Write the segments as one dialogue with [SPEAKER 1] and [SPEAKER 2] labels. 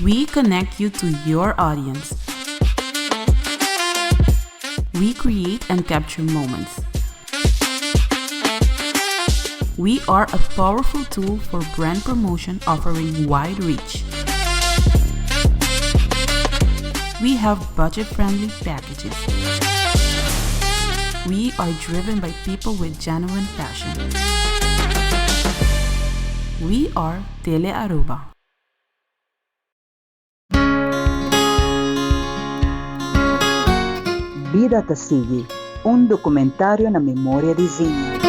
[SPEAKER 1] We connect you to your audience. We create and capture moments. We are a powerful tool for brand promotion offering wide reach. We have budget-friendly packages. We are driven by people with genuine passion. We are Tele Aruba.
[SPEAKER 2] Bida ta sigui, un documentario na memoria di Zinho.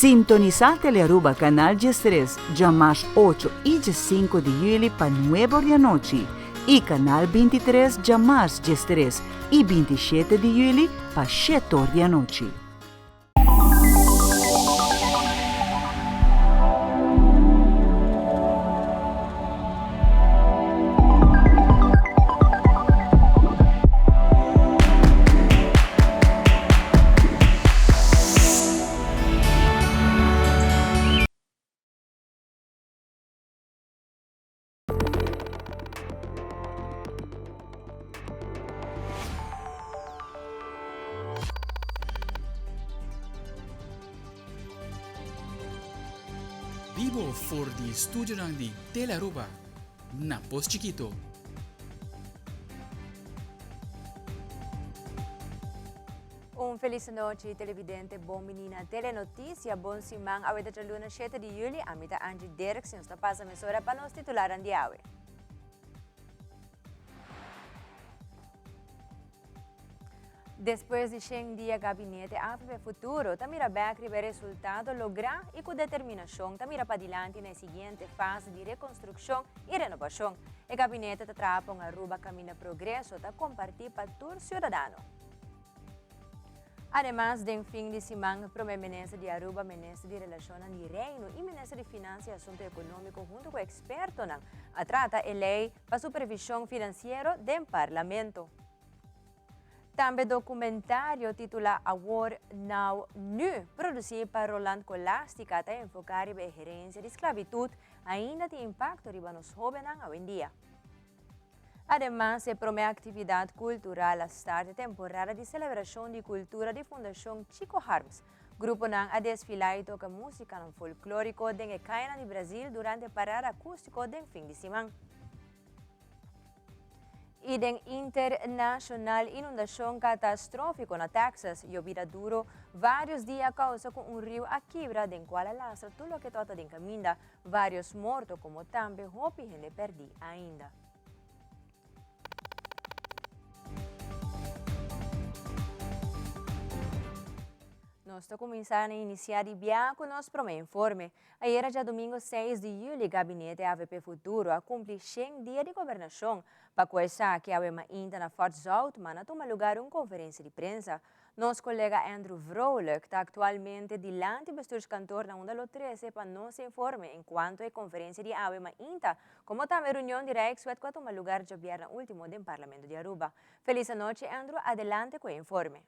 [SPEAKER 3] Sintonisá Telearuba Canal 13 djamars ocho i diesinco di juli pa nuebe or di anochi i Canal 23 djamars 13 i 27 di juli pa shete or di anochi.
[SPEAKER 4] Bibo for di studionan di Telearuba na Pos Chikito.
[SPEAKER 5] Un felis nochi televidente, bon bini na Telenoticia, bon siman, awe ta djaluna 7 di juli, ami ta Angie Derks y nos ta pasa mesora pa nos titularan di awe. Despues di shen dia Gabinete AVB Futuro ta mira bek riba e resultado lográ i ku determinashon ta mira padilanti na e siguiente fase di rekonstrukshon i renobashon. E gabinete ta traha pa un Aruba kaminda progreso ta kompartí pa tur siudadano. Ademas den fin di siman Prome Minister di Aruba, Minister di Relashonnan di Reino i Minister di Finansa i Asunto Ekonómiko huntu ku ekspertonan a trata e lei pa supervishon finansiero den Parlamento. Tambe documentario titula Awor, Now, Nu, produci pa Roland Colastica ta enfoca riba e herencia di sclavitud ainda tin impacto riba nos hobennan awendia. Ademas e prome actividad cultural a start e temporada di celebracion di cultura di Fundacion Chico Harms. Gruponan a desfila y toca musicanan folklorico den e cayanan di Brazil durante e parada acustico den fin di siman. I den internashonal inundashon katastrófiko na Texas, yobida duro vários dia a kousa ku un riu a kibra den kual a lastra tur loke tabata den kaminda, vários morto komo tambe hopi hende pèrdí ainda. Nos ta kuminsá na inisiá di bia ku nos promé informe. Ayera djadumingo seis di juli Gabinete avp Futuro a cumpli shen dia di gobernacion. Pa cu esaki awe mainta na Fort Zoutman a tuma lugar un conferencia di prensa. Nos colega Andrew Vrolijk ta actualmente dilanti bestuurskantoor na unda lo trece pa nos informe en cuanto e conferencia di awe mainta como tambe reunion di Rijkswet cu a tuma lugar djabierna ultimo den Parlamento di Aruba. Feliz anochi Andrew, adelante cu e informe.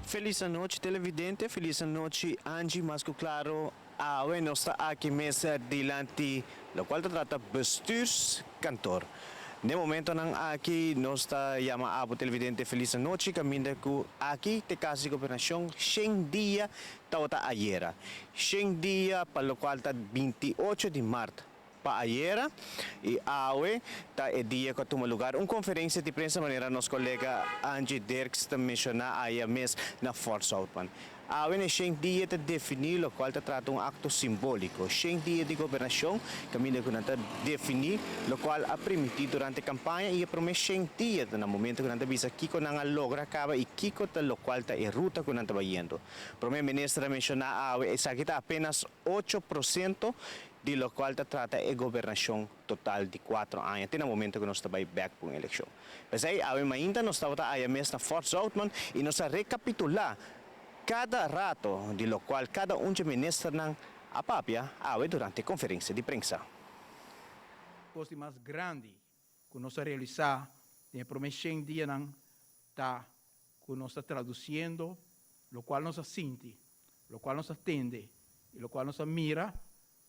[SPEAKER 6] Felis anochi televidente, felis anochi Angie, mas ku klaro awe nos ta aki mes dilanti lokual ta trata bestuurskantoor. Den momentonan aki nos ta yama abo televidente felis anochi kaminda ku aki te kas di gobernashon shen dia Tabata ayera. Shen dia pa locual ta 28 di mart pa ayera y awe ta e dia cu a tuma lugar un conferencia di prensa manera nos colega Angie Dirks ta menciona aya mes na Fort Zoutman. Awe na e shen dia ta defini locual ta trata un acto simbolico. Shen dia di gobernacion caminda cu nan ta defini locual a primiti durante campaña y e prome shen dia ta na momento cu nan ta bisa kico nan a logra caba y kico ta locual ta e ruta cu nan ta bayendo. Prome Minister a menciona awe esaki ta apenas 8% di locual ta trata e gobernacion total di 4 aña, te na momento cu nos ta bay bek pa un eleccion. Pesey, awe mainta nos tabata aya mes na Fort Zoutman y nos a recapitula cada rato di locual cada un di ministernan a papia awe durante conferencia di prensa.
[SPEAKER 7] Cos di mas grandi cu nos a realisa den e prome 100 dianan ta cu nos ta traduciendo locual nos a sinti, locual nos a tende y locual nos a mira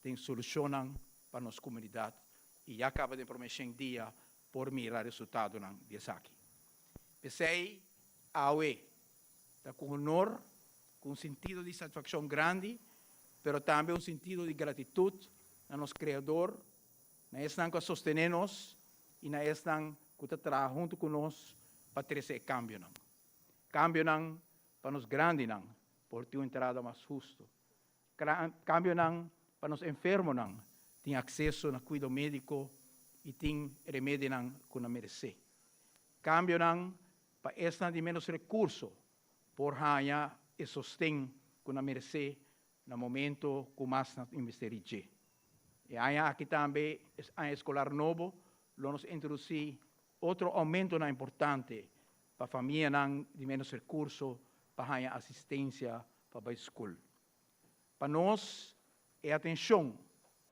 [SPEAKER 7] den solucionnan pa nos comunidad y ya caba den prome 100 dia por mira resultadonan di esaki. Pesey, awe, ta cu honor, cu un sentido di satisfaccion grandi, pero tambe un sentido di gratitud na nos Creador, na esnan cu a sostene nos y na esnan cu ta traha hunto cu nos pa trece cambionan. Cambionan pa nos grandinan, por tin un entrada mas husto. Cambionan pa nos enfermonan, tin acceso na cuido medico y tin remedionan cu nan merece. Cambionan pa esnan di menos recurso, por haya e sosten cu nan merece na momento cu mas nan investi. E aña aki tambe, aña escolar nobo, lo nos introduci otro aumentonan importante pa famianan di menos recurso pa haya asistencia pa bay scol. Pa nos, e atencion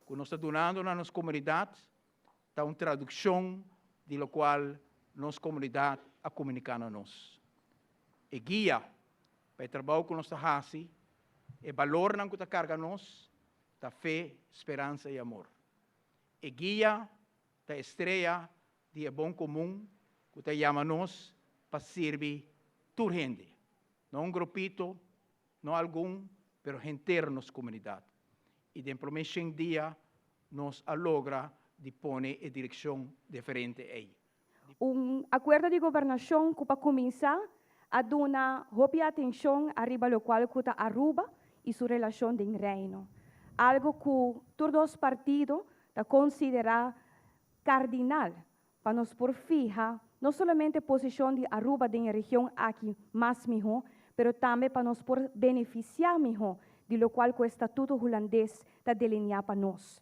[SPEAKER 7] cu nos ta dunando na nos comunidad, ta un traduccion di locual nos comunidad a comunica na nos. E guia pa e trabou cu nos ta haci, e balornan cu ta carga nos, ta fe, speransa y amor. E guia ta strea di e bon comun cu ta yama nos pa sirbi tur hende. No un grupito, no algun, pero henter nos comunidad. Y den prome dia nos a logra di pone e direccion diferente ey.
[SPEAKER 8] Un acuerdo di gobernacion cu pa cuminsa a duna hopi atencion ariba locual cu ta Aruba y su relacion den Reino. Algo cu tur dos partido ta considera cardinal pa nos por fiha no solamente posicion di Aruba den region aki mas miho, pero tambe pa nos por beneficia miho di locual cu e Statuto Hulandes ta delinea pa nos.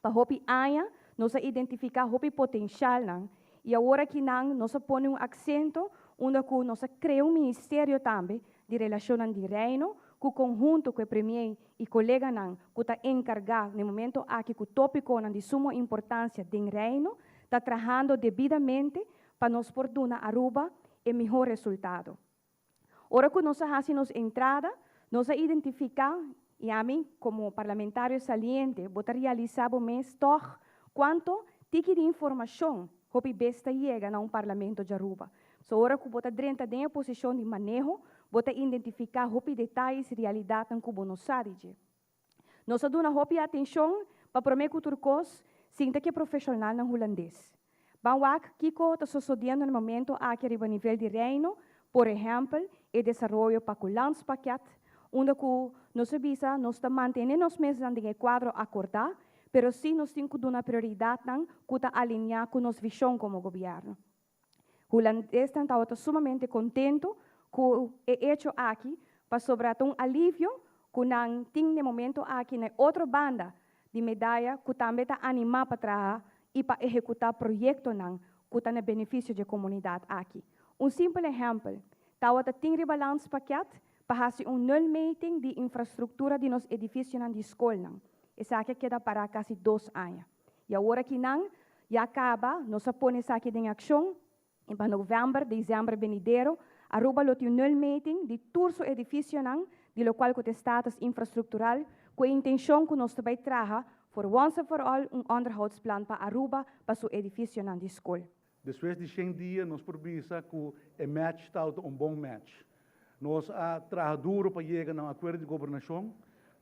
[SPEAKER 8] Pa hopi aña, nos a identifica hopi potencialnan, y awor akinan nos a pone un acento unda cu nos a crea un ministerio tambe di Relacion di Reino, cu conhunto cu e premier y coleganan cu ta encarga na momento aki cu topiconan di suma importancia den Reino, ta trahando debidamente pa nos por duna Aruba e miho resultado. Ora cu nos a haci nos entrada, nos a identifica, y ami, como parlamentario saliente, bo ta realisa bo mes toch cuanto tiki di informacion hopi bes ta yega na un parlamento di Aruba. So ora cu bo ta drenta den posicion di maneho, bo ta identifica hopi detaye y realidad cu bo no sa. Nos a duna hopi atencion pa prome cu tur cos, sinta cu profesionalnan hulandes. Ban wak kico ta sucediendo na momento aki riba nivel di Reino, por ehempel, e desaroyo pa e landspakket, unda cu nos a bisa nos ta mantene nos mes den cuadro acorda, pero si nos tin cu duna prioridadnan cu ta alinea cu nos vision como gobierno. Hulandesnan ta sumamente contento cu e hecho aki, pasobra un alivio cu nan tin na momento aki na otro banda di medaya cu tambe ta anima pa traha y pa ehecuta proyectonan cu ta na beneficio di e comunidad aki. Un simpel ehempel, tawata tin riba landspakket pa haci un nulmeting di infrastructura di nos edificionan di scol. Esaki a keda para casi 2 aña. Y awor akinan, ya caba, nos a pone esaki den accion, y pa november, december venidero, Aruba lo tin un nulmeting di tur su edificionan, di locual cu status infrastructural, cu e intencion cu nos tambe traha for once and for all un onderhoudsplan pa Aruba pa su edificionan di scol.
[SPEAKER 9] Despues di 100 dia, nos por bisa cu e match ta un bon match. Nos a traha duro pa yega na un acuerdo di gobernacion,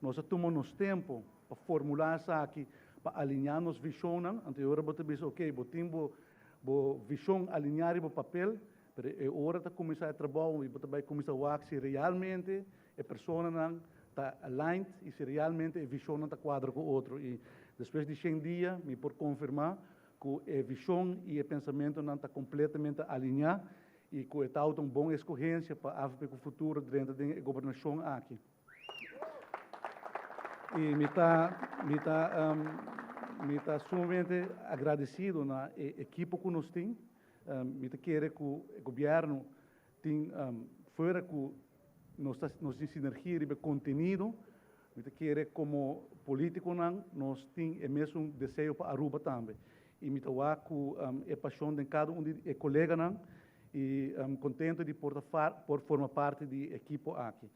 [SPEAKER 9] nos a tuma nos tempo pa formula esaki, pa alinea nos vision, anto awor bo bisa, ok, bo tin bo vision alinea riba papel, pero e ora ta cuminsa traha y bo bay cuminsa wak si realmente e personanan ta aligned y si realmente e vision ta cuadra cu otro. Y despues di 100 dia, mi por confirma cu e vision y e pensamentonan ta completamente alinea y cu ta un bon escogencia pa AVP cu futuro dentro di gobernacion aki. I mi ta mi ta mi ta sumamente agradesido na e ekipo ku nos tin. Mi ta kere ku e gobièrnu tin fuera ku nos ta nos tin sinergia riba e kontenido, mi ta kere komo politikonan nos tin e mesun deseo pa Aruba tambe. I mi ta wak ku e pashon den kada un di e koleganan i kontento di por ta por forma parti di e ekipo aki.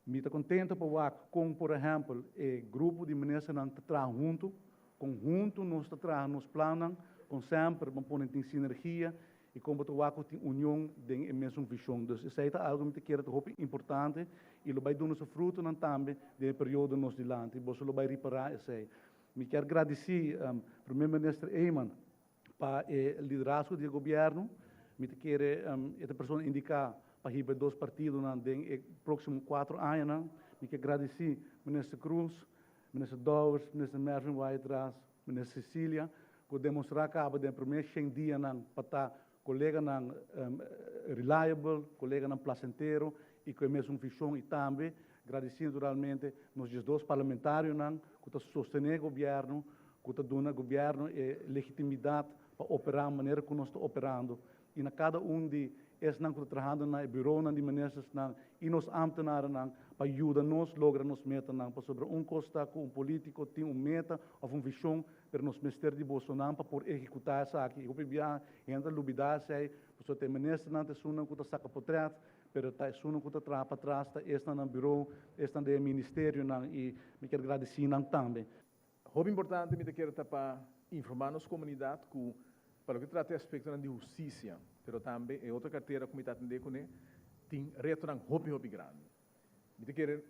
[SPEAKER 9] Mi ta kontento pa wak kon por ehèmpel e grupo di ministernan ta traha huntu, kon huntu nos ta traha nos plannan, kon semper bo pone tin sinergia i kon bo ta wak ku tin union den e mesun vishon. Dus esei ta algu mi ta kere ta hopi importante i lo bai duna su frutonan tambe den e periodo nos dilanti. Boso lo bai ripará esei. Mi kier gradisí Primer Minister Eman pa e liderazgo di e gobièrnu. Mi ta kere e ta persona indiká pa hiba e dos partidonan den e próksimo kuatro añanan. Mi ke gradisí Minister Croes, Minister Dowers, Minister Mervin Wyatt-Ras, Minister Cecilia ku demostrá kaba den e promé shen dianan pa ta koleganan reliable, koleganan plasentero i ku e mesun vishon i tambe gradisí naturalmente nos diesdos parlamentarionan ku ta sostené gobièrnu, ku ta duna gobièrnu e legitimidat pa operá manera ku nos ta operando i na kada un di esnan ku ta trahando na e buronan di ministersnan i nos ámtenarennan pa yuda nos logra nos metanan pasobra un kos ta ku un polítiko tin un meta òf un vishon pero nos mester di bosonan pa por ehekutá esaki i hopi biaha hende ta lubidá esei pasobra ta e ministernan ta esunnan ku ta saka potrèt pero ta esunnan ku ta traha patras ta esnan na buro esnan den e ministerionan i mi kier gradisí nan tambe.
[SPEAKER 10] Hopi importante mi ta kere ta pa informá nos komunidat ku pa loke trata e aspektonan di hustisia, pero tambe e otro kartera ku mi ta atendé kuné, tin retonan hopi hopi grandi. Mi ta kere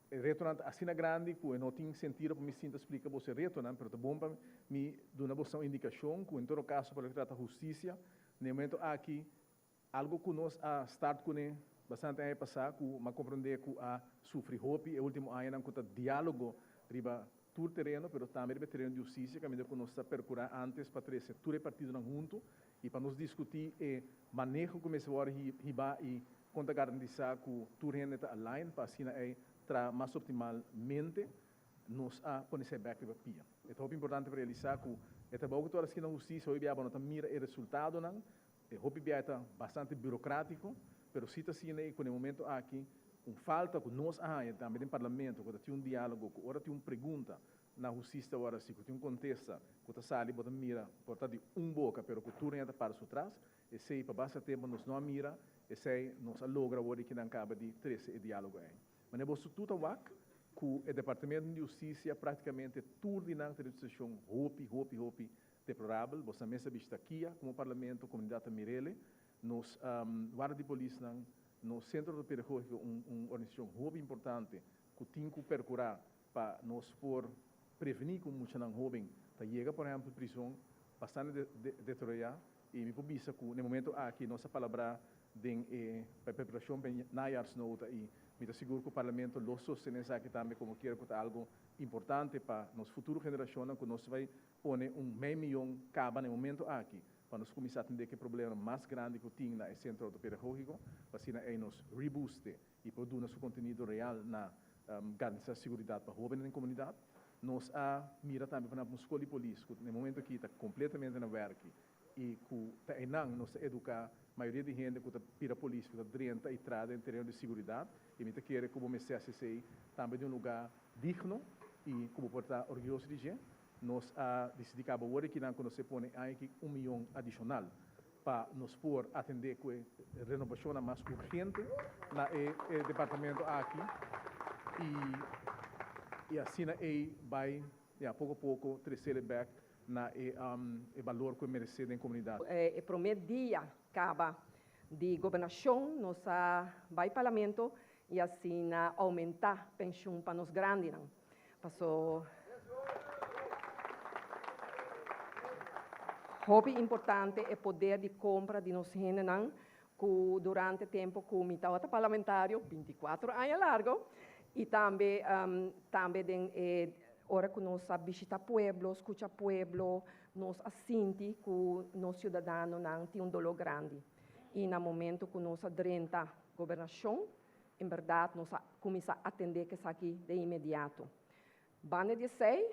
[SPEAKER 10] e retonan ta asina grandi ku e no tin sentido pa mi sinta splika boso e retonan, pero ta bon pa mi duna boso un indikashon ku en todo kaso pa loke trata hustisia, na e momento aki Algo ku nos a start kuné bastante aña pasá ku m'a komprondé ku a sufri hopi e último añanan ku ta diálogo riba tur tereno pero tambe riba e tereno di hustisia kaminda ku nos ta perkurá antes pa trese tur e partidonan huntu i pa nos diskutí e maneho ku mester wòrdu hibá i kon ta garantisá ku tur hende ta align pa asina ei traha mas optimalmente. Nos a pone esei bèk riba pia. E ta hopi importante pa realisá ku e trabou ku ta wòrdu hasi na hustisia hopi bia bo no ta mira e resultadonan. E hopi bia e ta bastante burocratico, pero si ta asina y cu na e momento aki un falta cu nos a haya tambe den Parlamento cu ta tin un dialogo, cu ora tin un pregunta na husticia ta worde haci, cu tin un contesta cu ta sali bo ta mira por ta di un boca pero cu tur hende ta para su tras, esey pa basta tempo nos no a mira, esey nos a logra awor di kinan caba di trece e dialogo ey. Manera boso tur ta wak cu e Departamento di Husticia practicamente tur di nan ta den un situacion hopi, hopi, hopi Deplorabel, bo sa mes a bishita kia como Parlamento, comunidad ta mirele, nos warda di polisnan, nos Centro Pedagogico un un organisacion hopi importante cu tin cu percura pa nos por preveni cu muchanan hoben ta yega por ehempel prison bastante deteriora y mi por bisa cu na e momento aki nos a palabra den e pa e preparacion pa e najaarsnota y mi ta sigur cu Parlamento lo sostene esaki tambe como kier cu ta algo importante pa nos futuro generacionnan cu nos bay Pone un mei miyon kaba na e momento aki pa nos kuminsá atendé ku e problema mas grandi ku tin na e Sentro Ortopedagógiko, pa asina ei nos rebooste i por duna su kontenido real na garantisá siguridat pa hóbennan den komunidat. Nos a mira tambe pa nan un skol di polis ku na e momento aki ta kompletamente na wèrki i ku ta einan nos ta eduká mayoria di hende ku ta bira polis ku ta drenta i traha den tereno di siguridat i mi ta kere ku bo mester hasi esei tambe den un lugá digno i ku bo por ta orguyoso di dje. Nos a disidí kaba awor aki nan ku nos e pone aña aki un miyon adishonal pa nos por atendé ku e renobashonnan mas urgente na e departamento aki i i asina ei bai ya poko poko tresele bèk na e e balor ku e meresé den komunidat.
[SPEAKER 11] E promé dia kaba di gobernashon nos a bai parlamento i asina oumentá penshun pa nos grandinan. Paso hopi importante e poder di compra di nos hendenan cu durante tempo cu mi tabata parlamentario, binticuatro aña largo, y tambe tambe den e ora cu nos a bishita pueblo, scucha pueblo, nos a sinti cu nos ciudadanonan tin un dolor grandi. Y na momento cu nos a drenta gobernacion. En berdad nos a cuminsa atende cu esaki de inmediato. Banda di esey,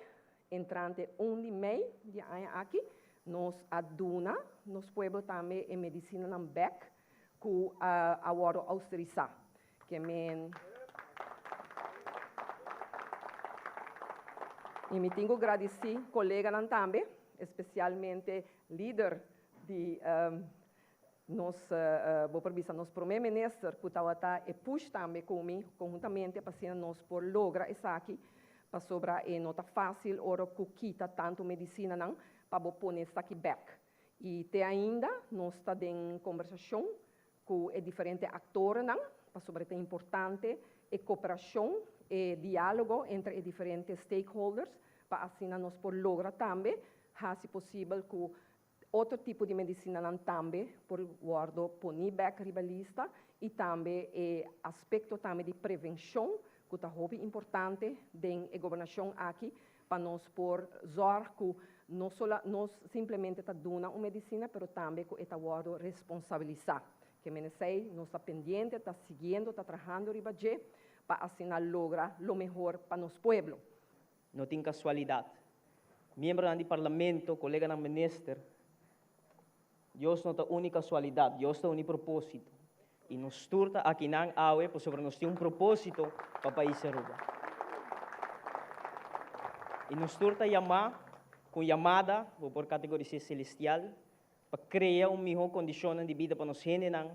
[SPEAKER 11] entrante un di mei di aña aki, nos a duna nos pueblo tambe e medicinanan bek cu a wordo austerisa. Ke men. Y mi tin cu gradici coleganan tambe, especialmente lider di nos, bo por bisa nos prome minister cu tabata e push tambe cu mi conhuntamente pa asina nos por logra esaki, pasobra e no ta facil ora cu kita tanto medicinanan pa bo pone esaki bek. Y te ainda nos ta den conversacion cu e diferente actorenan, pasobra ta importante e cooperacion, e dialogo entre e diferente stakeholders pa asina nos por logra tambe haci posibel cu otro tipo di medicinanan tambe por wordo poni bek riba lista y tambe e aspecto tambe di prevencion cu ta hopi importante den e gobernacion aki pa nos por zorg cu no sola no simplemente ta duna un medicina pero tambe cu e ta wordo responsabilisa. Ke men esey nos ta pendiente, ta siguiendo, ta trahando riba dje pa asina logra lo mehor pa nos pueblo.
[SPEAKER 12] No tin casualidad. Miembronan di Parlamento, coleganan minister, Dios no ta uni casualidad, Dios ta uni proposito. Y nos tur ta akinan awe pasobra nos tin un proposito pa pais Aruba. Y nos tur ta yama cu un yamada, bo por categoris'é celestial, pa crea un miho condicionnan di bida pa nos hendenan,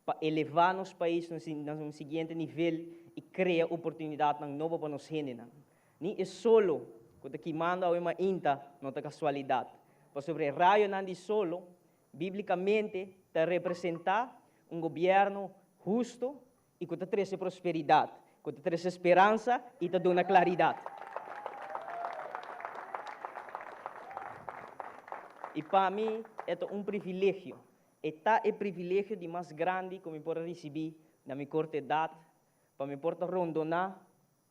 [SPEAKER 12] pa eleva nos pais na un siguiente nivel y crea oportunidadnan nobo pa nos hendenan. Ni e solo cu ta kimando awe mainta no ta casualidad, pasobra e rayonan di solo biblicamente ta representa un gobierno husto y cu ta trece prosperidad, cu ta trece speransa y ta duna claridad. Y pa mi e ta un privilegio, e ta e privilegio di mas grandi cu mi por a ricibi na mi corta edad, pa mi por ta rondona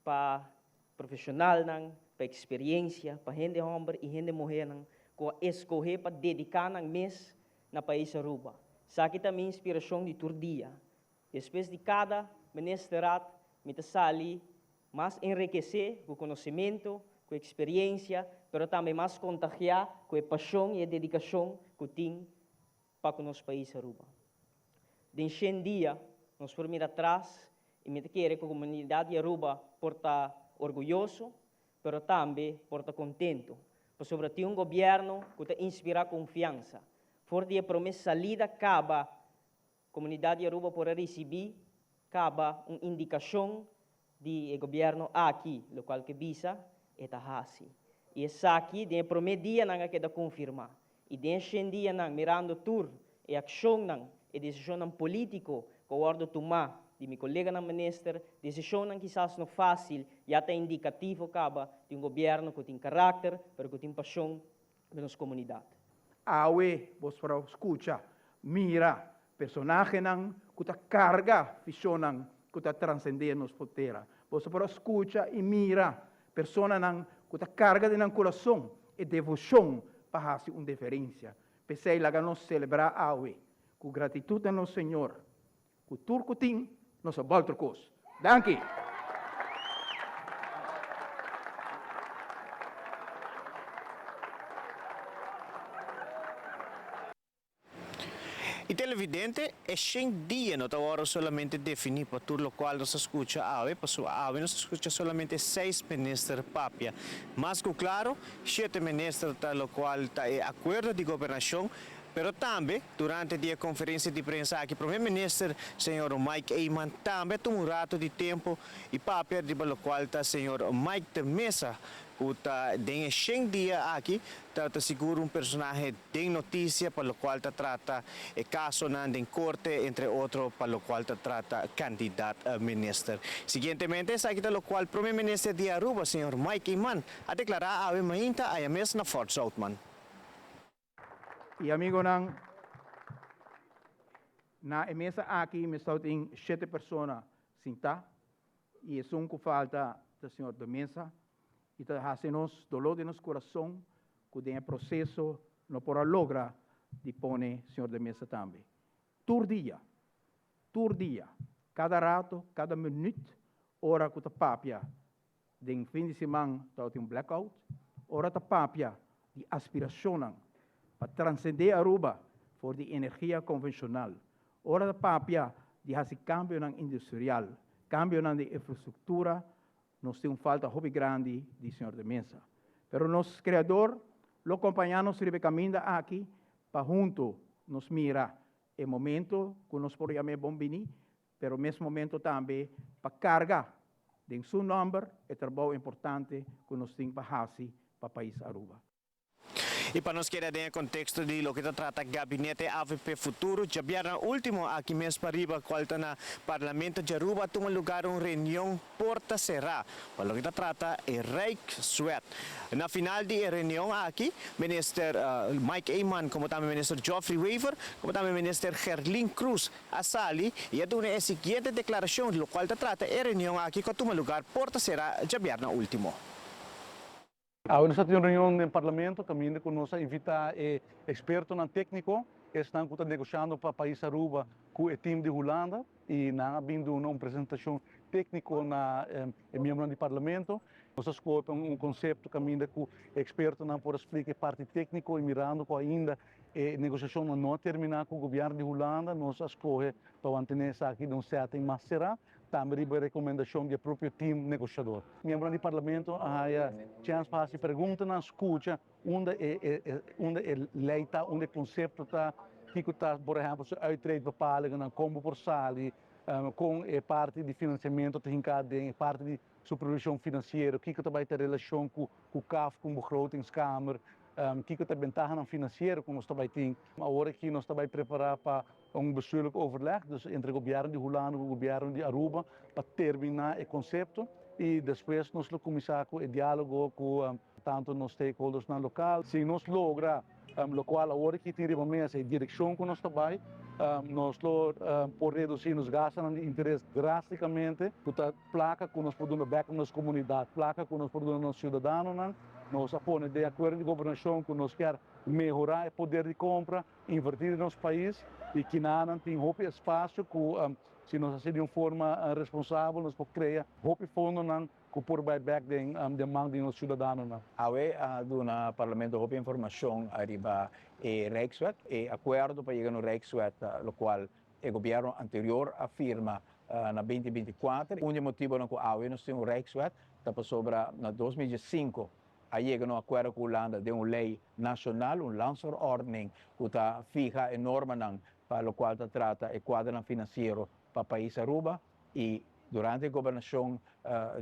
[SPEAKER 12] pa profesionalnan, pa experiencia, pa hende homber y hende muhernan cu a escoge pa dedica nan mes na pais Aruba. Esaki ta mi inspiracion di tur dia. Despues di cada ministerraad mi ta sali mas enrekece cu conocimento, cu experiencia, pero tambe mas contagia cu e pasion y e dedicacion cu tin pa cu nos pais Aruba. Den shen dia nos por mira atras y mi ta kere cu comunidad di Aruba por ta orguyoso, pero tambe por ta contento, pasobra tin un gobierno cu ta inspira confiansa. For di e prome salida caba Comunidad di Aruba por a ricibi caba un indicacion di e gobierno aki, locual ke bisa e ta haci. Y esaki den e prome dianan a keda confirma. Y den e shen dianan mirando tur e accionnan, e decisionnan politico cu a wordo tuma di mi coleganan minister, decisionnan kisas no facil, ya ta indicativo caba di un gobierno cu tin caracter, pero cu tin pasion den nos comunidad.
[SPEAKER 7] Awe bos por a scucha, mira personahenan cu ta carga visionnan cu ta transcende nos frontera. Boso por a scucha y mira personanan cu ta carga den nan curason e devocion pa haci un deferencia. P'esey laga nos celebra awe cu gratitud na nos Señor, cu tur cu tin nos a bolter cos. Danki!
[SPEAKER 6] Y televidente, e shen dia no ta worde solamente defini pa tur locual nos a scucha awe, pasobra awe nos a scucha solamente seis minister papia. Mas cu claro, shete minister ta locual ta e acuerdo di gobernacion, pero tambe durante di e conferencia di prensa aki Prome Minister señor Mike Eman tambe a tuma un rato di tempo y papia riba locual ta señor Mike de Meza cu ta den e shen dia aki ta ta sigur un personahe den noticia pa locual ta trata e casonan den corte entre otro pa locual ta trata candidat minister. Siguientemente esaki ta locual Prome Minister di Aruba señor Mike Eman a declara awe mainta aya mes na Fort Zoutman.
[SPEAKER 7] Y amigonan, na e mesa aki mester tin shete persona sinta y esun cu falta ta señor De Meza y ta haci nos dolor den nos curason cu den e proceso no por a logra di pone señor De Meza tambe. Tur dia, tur dia. Cada rato, cada minuut, ora cu ta papia den fin di siman tabatin un blackout, ora ta papia di aspiracionnan pa transcende Aruba for di energia convencional, ora ta papia di haci cambionan industrial, cambionan di infrastructura, nos tin un falta hopi grandi di señor de Meza. Pero nos Creador lo compaña nos riba e caminda aki pa hunto nos mira e momento cu nos por yam'e bon bini, pero mes momento tambe pa carga den su nomber e trabou importante cu nos tin pa haci pa pais Aruba.
[SPEAKER 6] Y pa nos keda den e contexto di loke ta trata Gabinete avp Futuro, djabièrnè ultimo aki mes pariba cual ta na Parlamento di Aruba a tuma lugar un reunion porta cerá pa loke ta trata e Rijkswet. Na final di e reunion aki, Minister Mike Eman como tambe Minister Geoffrey Wever como tambe Minister Gerlin Croes a sali y a duna e siguiente declaracion di locual ta trata e reunion aki cu a tuma lugar porta cerá djabièrnè ultimo.
[SPEAKER 9] Awe nos a tin un reunion den Parlamento caminda cu nos a invita e expertonan tecnico, esnan cu ta negociando pa pais Aruba cu e team di Hulanda y nan a bin duna un presentacion tecnico na e miembronan di Parlamento. Nos a scoge pa un concepto caminda cu e expertonan por a splica e parti tecnico y mirando cu ainda e negociacionnan no a termina cu gobierno di Hulanda, nos a scoge pa mantene esaki den un setting mas cera. Tambe riba e rekomendashon di e propio tim negoshador. Miembronan di Parlamento a haya chèns pa hasi preguntanan, skucha unda e unda e lei ta, unda e konsepto ta, kiko ta por ehèmpel su uittreedbepalingennan, kon bo por sali, kon e parti di finansiamentu ta hinká den e parti di supervishon finansiero, kiko ta bai ta relashon ku ku CAF, ku begrotingskamer, kiko ta e bentahanan finansiero ku nos ta bai tin. Awor aki nos ta bai prepará pa un bestuurlijk overleg, dus entre gobierno di Hulanda ku gobierno di Aruba pa terminá e konsepto i despues nos lo kuminsá ku e diálogo ku tantu nos stakeholdersnan lokal. Si nos logra lokual awor aki tin riba mesa e direkshon ku nos ta bai, nos lo por redusí nos gastunan di interes drástikamente, ku ta plaka ku nos por duna bèk na nos komunidat, plaka ku nos por duna nos siudadanonan. Nos a pone den akuerdo di gobernashon ku nos kier mehorá e poder di kompra, Invertí den nos pais y kinanan tin hopi espacio cu si nos haci di un forma responsabel nos por crea hopi fondonan cu por bay bek den den man di nos ciudadanonan.
[SPEAKER 13] Awe a duna Parlamento hopi informacion ariba e Rijkswet, e acuerdo pa yega na un Rijkswet locual e gobierno anterior a firma na 2024. Un di e motibonan cu awe nos tin un Rijkswet ta pasobra na 2005 A yega na un akuerdo ku Hulanda den un lei nashonal, un landsverordening, ku ta fiha e normanan pa lokual ta trata e kuadronan finansiero pa pais Aruba i durante e gobernashon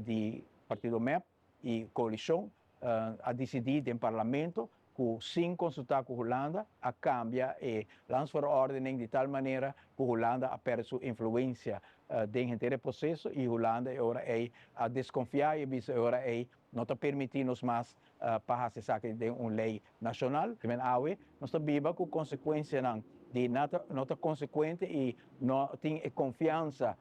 [SPEAKER 13] di partido mep i koalishon a disidí den parlamento ku sin konsultá ku Hulanda a kambia e landsverordening di tal manera ku Hulanda a pèrdè su influensia den henter e proseso i Hulanda e ora ei a deskonfiá i a bisa e ora ei No ta permití nos mas pa hasi esaki den un lei nashonal. Kimen awe nos ta biba ku konsekuensianan di no ta konsekuente i no tin e konfiansa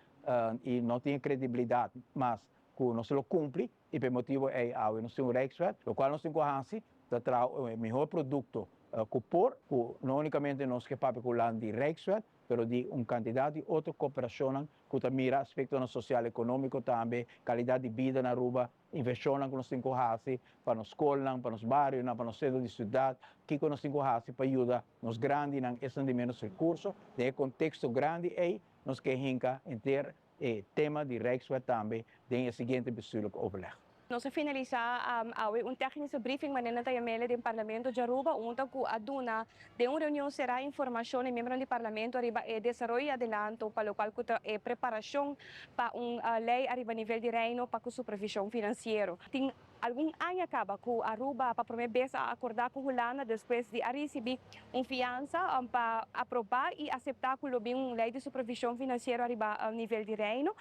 [SPEAKER 13] i no tin e kredibilidat mas ku nos lo kumpli i pa e motibu ei awe nos tin un Rijkswet. Lokual nos tin ku hasi ta traha e mihor produkto ku por, ku no únikamente nos ke papia ku lan di Rijkswet, pero di un kantidat di otro koperashonnan ku ta mira aspektonan sosial ekonómiko tambe, kalidat di bida na Aruba, invershonnan ku nos tin ku hasi pa nos skolnan, pa nos barionan, pa nos sentro di siudat, kiko nos tin ku hasi pa yuda nos grandinan, esnan di ménos rekurso. Den e konteksto grandi ei nos ke hinka henter e tema di Rijkswet tambe den e siguiente bestuurlijk overleg.
[SPEAKER 8] Nos a finalisá awe un tèknische briefing manera ta yam'el den Parlamento djaruba unda ku a duna den un reunion será informashon e miembronan di Parlamento ariba e desaroyo i adelanto pa lokual ku ta e preparashon pa un lei ariba nivel di Reino pa ku supervishon finansiero. Tin algun aña kaba ku Aruba pa promé bes a akordá ku Hulanda despues di a risibí un fiansa pa aprobá i aseptá ku lo bin un lei di supervishon finansiero ariba nivel di Reino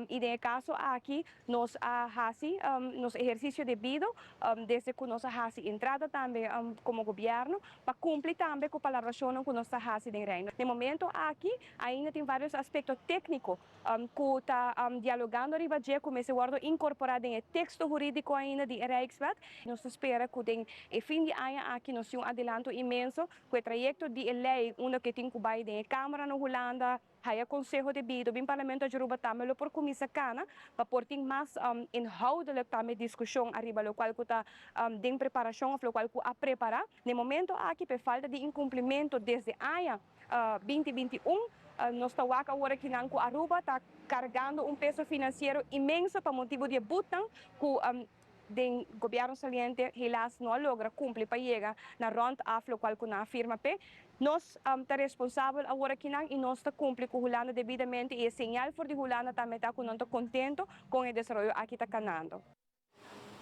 [SPEAKER 8] i den e kaso aki Nos a hasi nos ehersisio debido desde ku nos a hasi entrada tambe komo gobièrnu pa kumpli tambe ku palabrashonnan ku nos ta hasi den Reino. Den momento aki ainda tin vários aspekto tékniko ku ta dialogando riba dje ku mester wòrdu inkorporá den e teksto hurídiko ainda di e Rijkswet. Nos ta spera ku den e fin di aña aki nos tin un adelanto inmenso ku e trayekto di e lei unda ku e tin ku bai den e Kámara na Hulanda. Haya conseho debido, bin Parlamento di Aruba tambe lo por cuminsa cana pa por tin mas inhoudelijk tambe discusion ariba locual cu ta den preparacion of locual cu a prepara. Na e momento aki p'e falta di incumplimento desde aña 2021, nos ta wak awor akinan cu Aruba ta cargando un peso financiero inmenso pa motibo di e butnan cu den gobierno saliente helaas no a logra cumpli pa yega na rond af locual cu nan a firma p'e. Nos ta responsabel awor akinan y nos ta cumpli cu Hulanda debidamente y e señal for di Hulanda tambe ta cu nan ta contento con e desaroyo aki ta canando.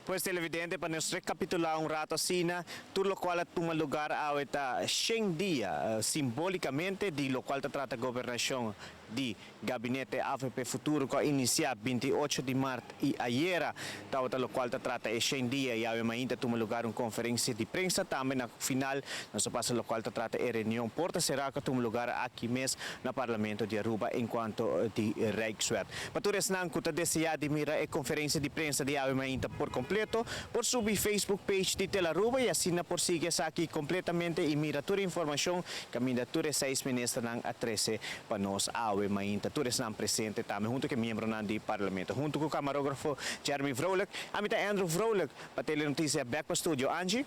[SPEAKER 6] Pues televidente, pa nos recapitula un rato asina, tur locual a tuma lugar awe ta shen dia, simbolicamente, di locual ta trata gobernacion di Gabinete avp Futuro cu a inicia 28 di maart y ayera tabata locual ta trata e shen dia y awe mainta a tuma lugar un conferencia di prensa tambe na final nos a pasa locual ta trata e reunion porta cera cu a tuma lugar aki mes na Parlamento di Aruba encuanto di Rijkswet. Pa tur esnan cu ta desea di mira e conferencia di prensa di awe mainta por completo por subi Facebook page di Telaruba y asina por sigui esaki completamente y mira tur e informacion caminda tur e seis ministernan a trece Pa nos awe mainta tur esnan presente tambe hunto ku e miembronan di Parlamento. Hunto ku kamarógrafo Jeremy Vrolijk, ami ta Andrew Vrolijk pa Telenotisia bek pa studio. Angie?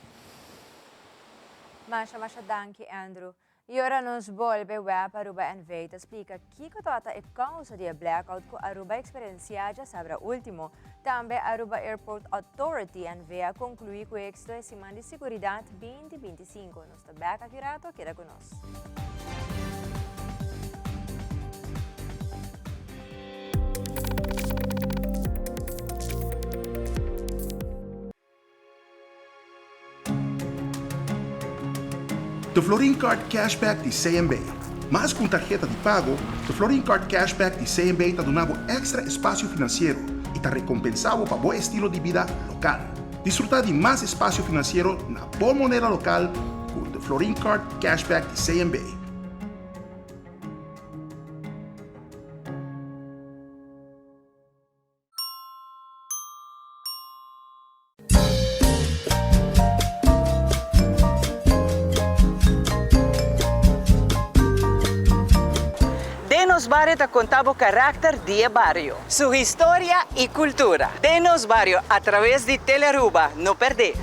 [SPEAKER 5] Masha masha danki Andrew. Y ora nos bolbe web Aruba NV ta splica kico tabata e causa di e blackout cu Aruba a experiencia djasabra ultimo. Tambe Aruba Airport Authority NV a conclui cu exito e siman di siguridad 2025. Nos ta bek aki rato, keda cu nos.
[SPEAKER 14] The Florin Card Cashback di CMB. Mas ku un tarheta di pago, The Florin Card Cashback di CMB ta duna bo èkstra espasio finansiero i ta rekompensá bo pa bo estilo di bida lokal. Disfrutá di mas espasio finansiero na bo moneda lokal ku The Florin Card Cashback di CMB.
[SPEAKER 3] Den nos bario ta konta bo karakter di e bario, su historia i kultura. Den nos bario a traves di Telearuba, no perdé!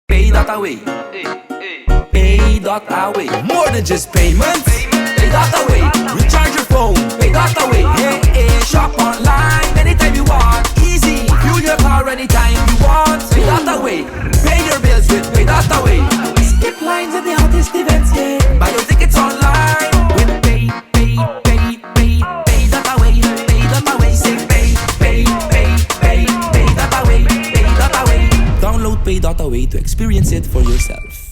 [SPEAKER 15] Pay.away Pay.away More than just payments Pay.away Recharge your phone Pay.away Hey, hey, shop online anytime you want Easy Fuel your car anytime you want Pay.away Pay your bills with Pay.away Skip lines at the hottest events, yeah Buy your tickets online with Pay, Pay, Pay, Pay, Pay dot away, Pay dot away Say Pay, Pay, Pay, Pay, Pay dot away, Pay dot away Download Pay dot away to experience it for yourself.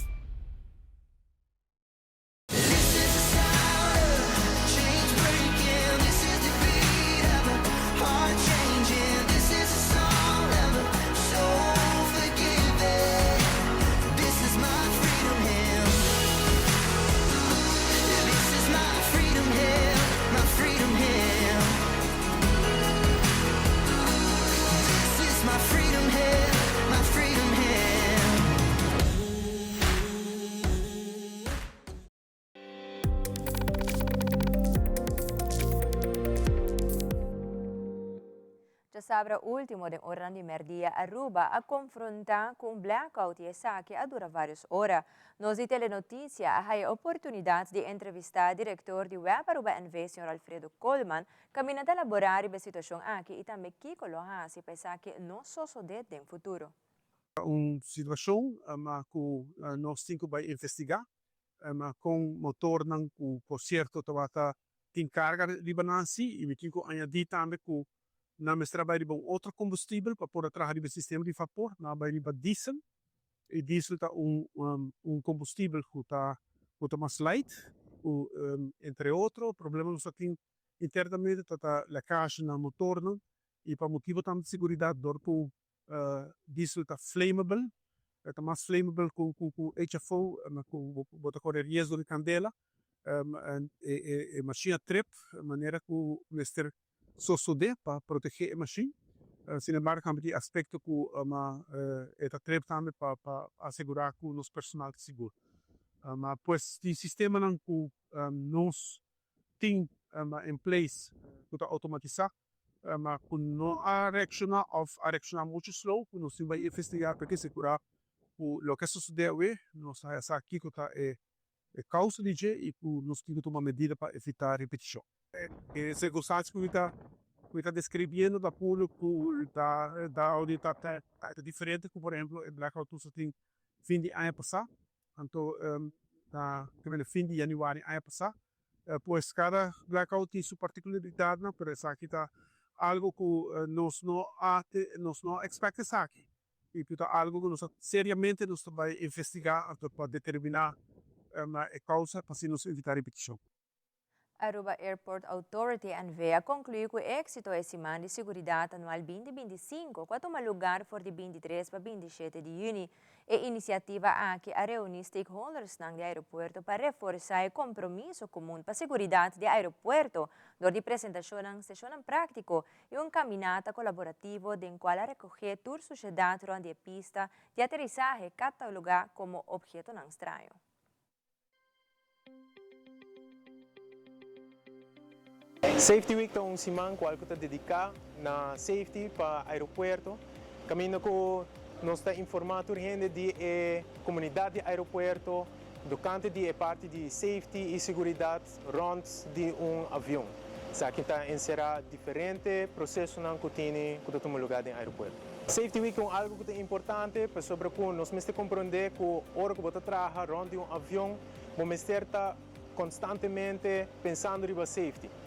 [SPEAKER 5] Djasabra ultimo den oranan di merdia Aruba a konfronta ku un blackout i esaki a dura varios ora. Nos di Telenoticia a haya oportunidat di entrevista direktor di web Aruba NV señor Alfredo Koolman kaminda ta labora riba e situashon aki i tambe kiko lo hasi pa esaki no sosode den futuro.
[SPEAKER 16] Ta un situashon ku nos tin ku bai investigá kon motornan ku por sierto tabata tin karga riba nan si i mi tin ku añadí tambe ku nan mester a bai riba un otro kombustibel pa por a traha riba e sistema di vapor, nan a bai riba diesel i diesel ta un un kombustibel ku ta ku ta mas light ku entre otro problema nos a tin internamente ta ta lèkashe na motornan i pa motibu tambe di seguridat dor ku Diesel ta flammable, e ta mas flammable ku HFO, ku bo ta kore riesgo di kandela. E mashin a trip manera ku mester sosodé pa protegé e mashin. Sin embargo tambe tin aspekto ku e ta trip tambe pa asegurá ku nos personal ta sigur. Pues tin sistemanan ku nos tin in place ku ta outomatisá ku no a reakshoná òf a reakshoná muchu slow ku nos tin bai investigá pa asegurá ku loke a sosodé awe nos ta haya sa kiko ta e kousa di dje i ku nos tin ku tuma medida pa evitá ripetishon. E sirkunstansia ku mi ta ku mi ta deskribiendo ta puru ku ta ta ta diferente ku por ehemplo e blackout ku nos a tin fin di aña pasá. Anto ta na fin di januari aña pasá. Pues kada blackout tin su partikularidatnan, pero esaki ta algu ku nos no a nos no a expect esaki. I ku ta algu ku nos a seriamente nos ta bai investigá anto pa determiná e kousa pa asina nos evitá ripetishon.
[SPEAKER 5] Aruba Airport Authority NV a conclui cu exito e siman di siguridad anual 2025 cu a tuma lugar for di 23 pa 27 di juni. E iniciativa aki a reuni stakeholdersnan di aeropuerto pa reforsa e compromiso comun pa siguridad di aeropuerto dor di presentacionnan, sesionnan practico y un caminata colaborativo den cual a recoge tur suciedad rond di e pista di aterisahe cataloga como obhetonan straño.
[SPEAKER 17] Safety Week ta un siman cual cu ta dedica na safety pa aeropuerto, caminda cu nos ta informa tur hende di e comunidad di aeropuerto tocante di e parti di safety y seguridad rond di un avion. Esaki ta encera diferente procesonan cu tini cu ta tuma lugar den aeropuerto. Safety Week ta un algo cu ta importante pasobra cu nos mester comprende cu ora cu bo ta traha rond di un avion bo mester ta constantemente pensando riba safety.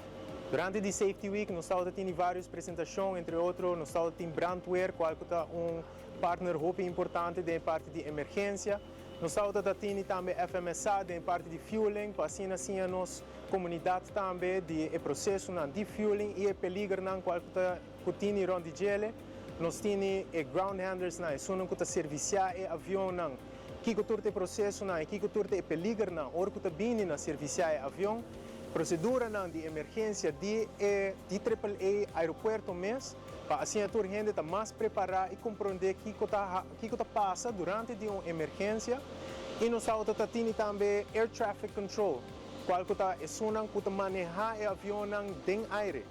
[SPEAKER 17] Durante di Safety Week nos tabata tini varios presentacion, entre otro nos tabata tin Brandweer cual cu ta un partner hopi importante den e parti di emergencia. Nos tabata ta tini tambe FMSA den e parti di fueling pa asina siña nos comunidad tambe di e procesonan di fueling y e peligernan cual cu ta cu tini rond di djele. Nos tini e ground handlersnan, esunnan cu ta servicia e avionnan, kico tur ta e procesonan y kico tur ta e peligernan ora cu ta bini na servicia e avion. Proceduranan di emergencia di e di Triple A aeropuerto mes pa asina tur hende ta mas prepara y compronde kico ta kico ta pasa durante di un emergencia. Y nos tabata ta tini tambe air traffic control, cual cu ta esunnan cu ta maneha e avionnan den aire.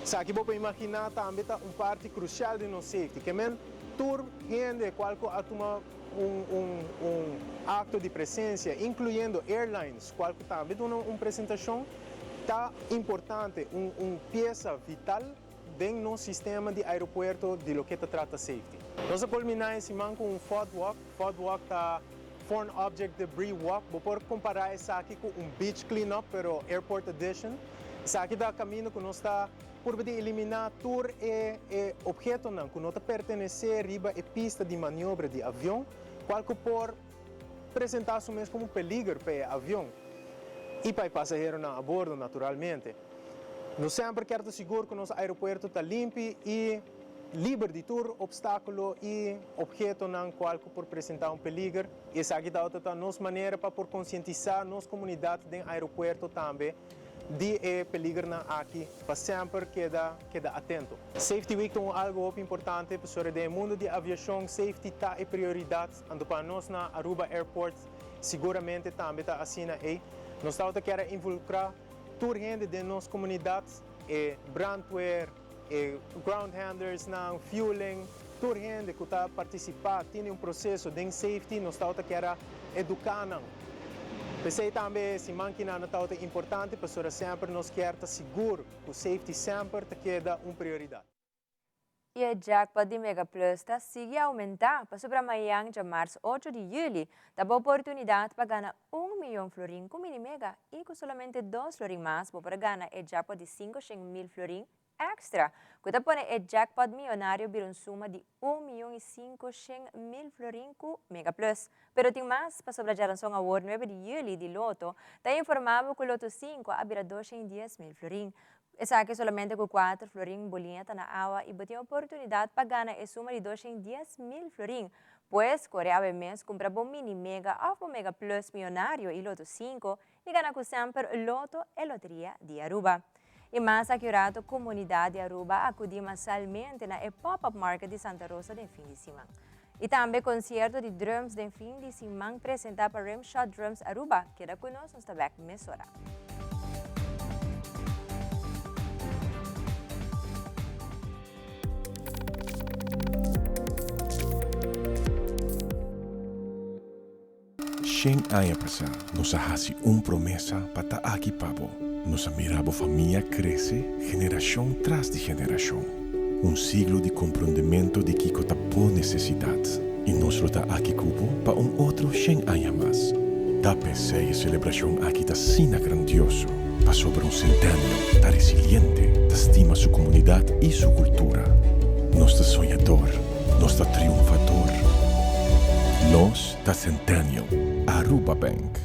[SPEAKER 17] Esaki bo por imaginá tambe ta un parti krusial di nos safety. Ke men tur hende kual ku a tuma un un un akto di presensia, inkluyendo airlines kual ku tambe duna un presentashon, ta importante, un un piesa vital den nos sistema di aeropuerto di loke ta trata safety. Nos a kulminá e siman ku un FOD walk. FOD walk ta Foreign Object Debris Walk. Bo por kompará esaki ku un beach clean up pero airport edition. Esaki ta kaminda ku nos ta purba di eliminá tur e e ophetonan ku no ta pertenesé riba e pista di maniobra di avion, kual ku por presentá su mes komo peliger pa e avion i pa e pasaheronan a bordo naturalmente. Nos semper kier ta sigur ku nos aeropuerto ta limpi i liber di tur opstákulo i ophetonan kual ku por presentá un peliger. I esaki tabata ta nos manera pa por konsientisá nos komunidat den aeropuerto tambe di e peligernan aki pa semper keda keda atento. Safety Week ta un algu hopi importante pasobra den e mundu di aviashon safety ta e prioridat, anto pa nos na Aruba Airport siguramente tambe ta asina ei. Nos tabata kier a involukrá tur hende den nos komunidat, e brandweer, e ground handlersnan, fueling, tur hende ku ta partisipá tini un proseso den safety, nos tabata kier a eduká nan. P'esei tambe e siman kinan tabata importante pasobra semper nos kier ta sigur ku safety semper ta keda un prioridat.
[SPEAKER 5] I e jackpot di Mega Plus ta sigui aumentá pasobra mayan djamars ocho di yüli ta bo oportunidat pa gana un miyon florin ku Mini Mega i ku solamente dos florin mas bo por gana e jackpot di 500.000 florin extra ku ta pone e jackpot miyonario bira un suma di un miyon i 500.000 florin ku Mega Plus. Pero tin mas pasobra djaranson awor nuebe di yüli di Lotto ta informá bo ku Lotto sinku a bira 210.000 florin. Esaki solamente ku kuater florin boliña ta na awa i bo tin oportunidat pa gana e suma di 210.000 florin. Pues, kore awe mes kumpra bo Mini Mega òf bo Mega Plus Miyonario i Lotto sinku. y gana cu semper Lotto e loteria di Aruba. Y mas aki un rato comunidad di Aruba a acudi masalmente na e pop-up market di Santa Rosa den fin di siman. Y tambe concierto di drums den fin di siman presenta pa Rimshot Drums Aruba. Keda cu nos, nos ta bek mesora.
[SPEAKER 18] Shen aña pasá nos a hasi un promesa pa ta aki pa bo. Nos a mira bo famia krese generashon tras di generashon. Un siglo di komprondemento di kiko ta bo nesesidat. I nos lo ta aki ku bo pa un otro shen aña mas. Ta p'esei e selebrashon aki ta asina grandioso, pasobra un Centennial ta resiliente, ta stima su komunidat i su kultura. Nos ta soñador, nos ta triunfador. Nos ta Centennial, Aruba Bank.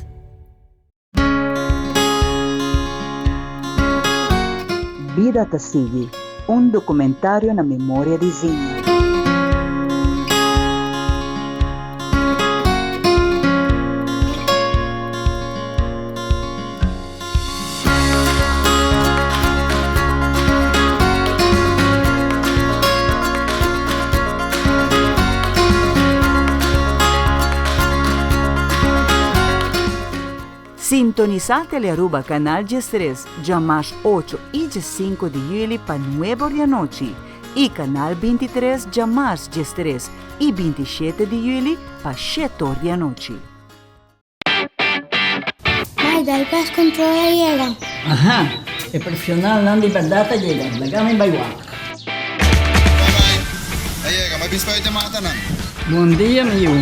[SPEAKER 2] Bida ta sigui, un documentario na memoria di Zinho.
[SPEAKER 3] Sintonisa Telearuba Canal 13 djamas 8 y 5 di juli pa 9 or di anochi y Canal 23 djamars 13 y 27 di juli pa 7 or di anochi.
[SPEAKER 19] Mai, dal pest control a yega.
[SPEAKER 20] Aha, e profesionalnan di berdad a yega. Laga mi bai wak.
[SPEAKER 21] Bye bye. A yega, mi a bin spuit e matanan.
[SPEAKER 20] Bon dia, mi yu.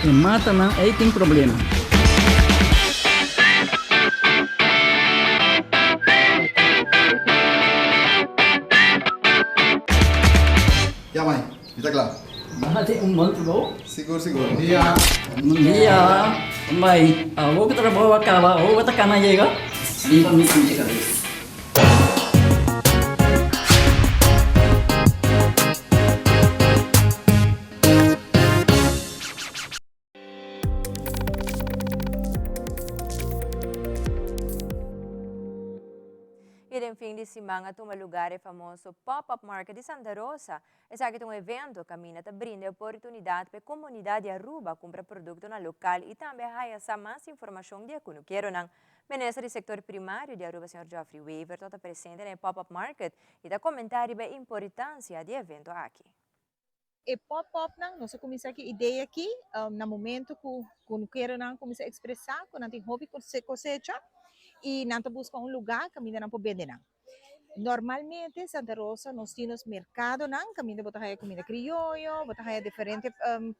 [SPEAKER 20] E matanan ei tin problema.
[SPEAKER 21] Ya, mai. Mi ta kla.
[SPEAKER 20] Bo hasi un bon trabou.
[SPEAKER 21] Sigur, sigur. Bon dia.
[SPEAKER 20] Bon dia. Bai, awor ku trabou a kaba, awor bo ta kana yega? Riba mi pinche kabes.
[SPEAKER 5] Y den fin di siman a tuma lugar e famoso Pop-Up Market di Santa Rosa. Esaki ta un evento caminda ta brinda e oportunidad pa e comunidad di Aruba cumpra productonan local y tambe haya sa mas informacion di e cunukeronan. Minister di Sector Primario di Aruba señor Geoffrey Wever ta presente na e Pop-Up Market y ta comenta riba e importancia di e evento aki.
[SPEAKER 22] E pop-upnan, nos a kuminsá ku e idea akí na momento ku kunukeronan kuminsá ekspresá ku nan tin hopi kosecha i nan ta buska un lugá kaminda nan por bende nan. Normalmente Santa Rosa nos tin nos merkadonan kaminda bo ta haya kuminda krioyo, bo ta haya diferente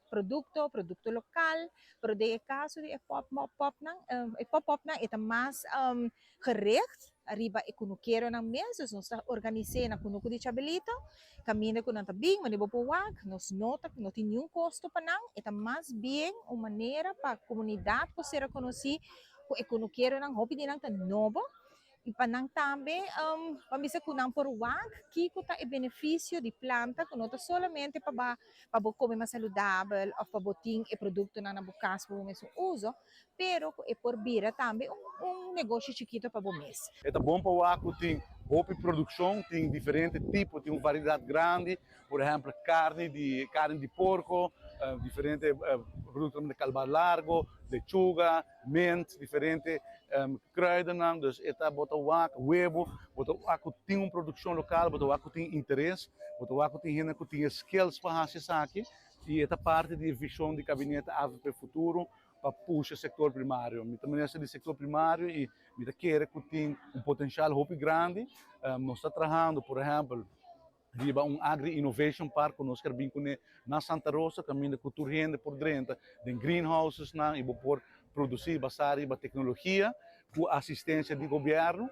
[SPEAKER 22] produkto, produkto lokal, pero den e kaso di e pop-upnan e pop-upnan e ta mas gericht riba e kunukeronan mes, dus nos ta organis'é na Kunuku di Chabelito, kaminda ku nan ta bin, wanneer bo por wak, nos no ta, no tin niun kosto pa nan, e ta mas bien un manera pa komunidat por ser rekonosí ku e kunukeronan, hopi di nan ta nobo, i pa nan tambe pa bisa ku nan por wak kiko ta e benefisio di planta ku no ta solamente pa ba pa bo kome mas saludabel òf pa bo tin e produktonan na bo kas pa bo mesun uso, pero ku e por bira tambe un un negoshi chikito pa bo mes.
[SPEAKER 9] E ta bon pa wak ku tin hopi produkshon, tin diferente tipo, tin un variedat grandi, por ehèmpel karni di karni di porko, diferente produktonan di kalbar largo, lechuga, mint, diferente kruidennan, dus e ta bo ta wak webu, bo ta wak ku tin un produkshon lokal, bo ta wak ku tin interes, bo ta wak ku tin hende ku tin e skills pa hasi esaki i e ta parti di e vishon di Kabinete avp Futuro pa pusha sektor primario. Mi ta minister di sektor primario i mi ta kere ku tin un potensial hopi grandi. Nos ta trahando por ehèmpel riba un Agri Innovation Park ku nos ker bin kuné na Santa Rosa kaminda ku tur hende por drenta den greenhousesnan i bo por produsí basá riba teknologia ku asistensia di gobièrnu.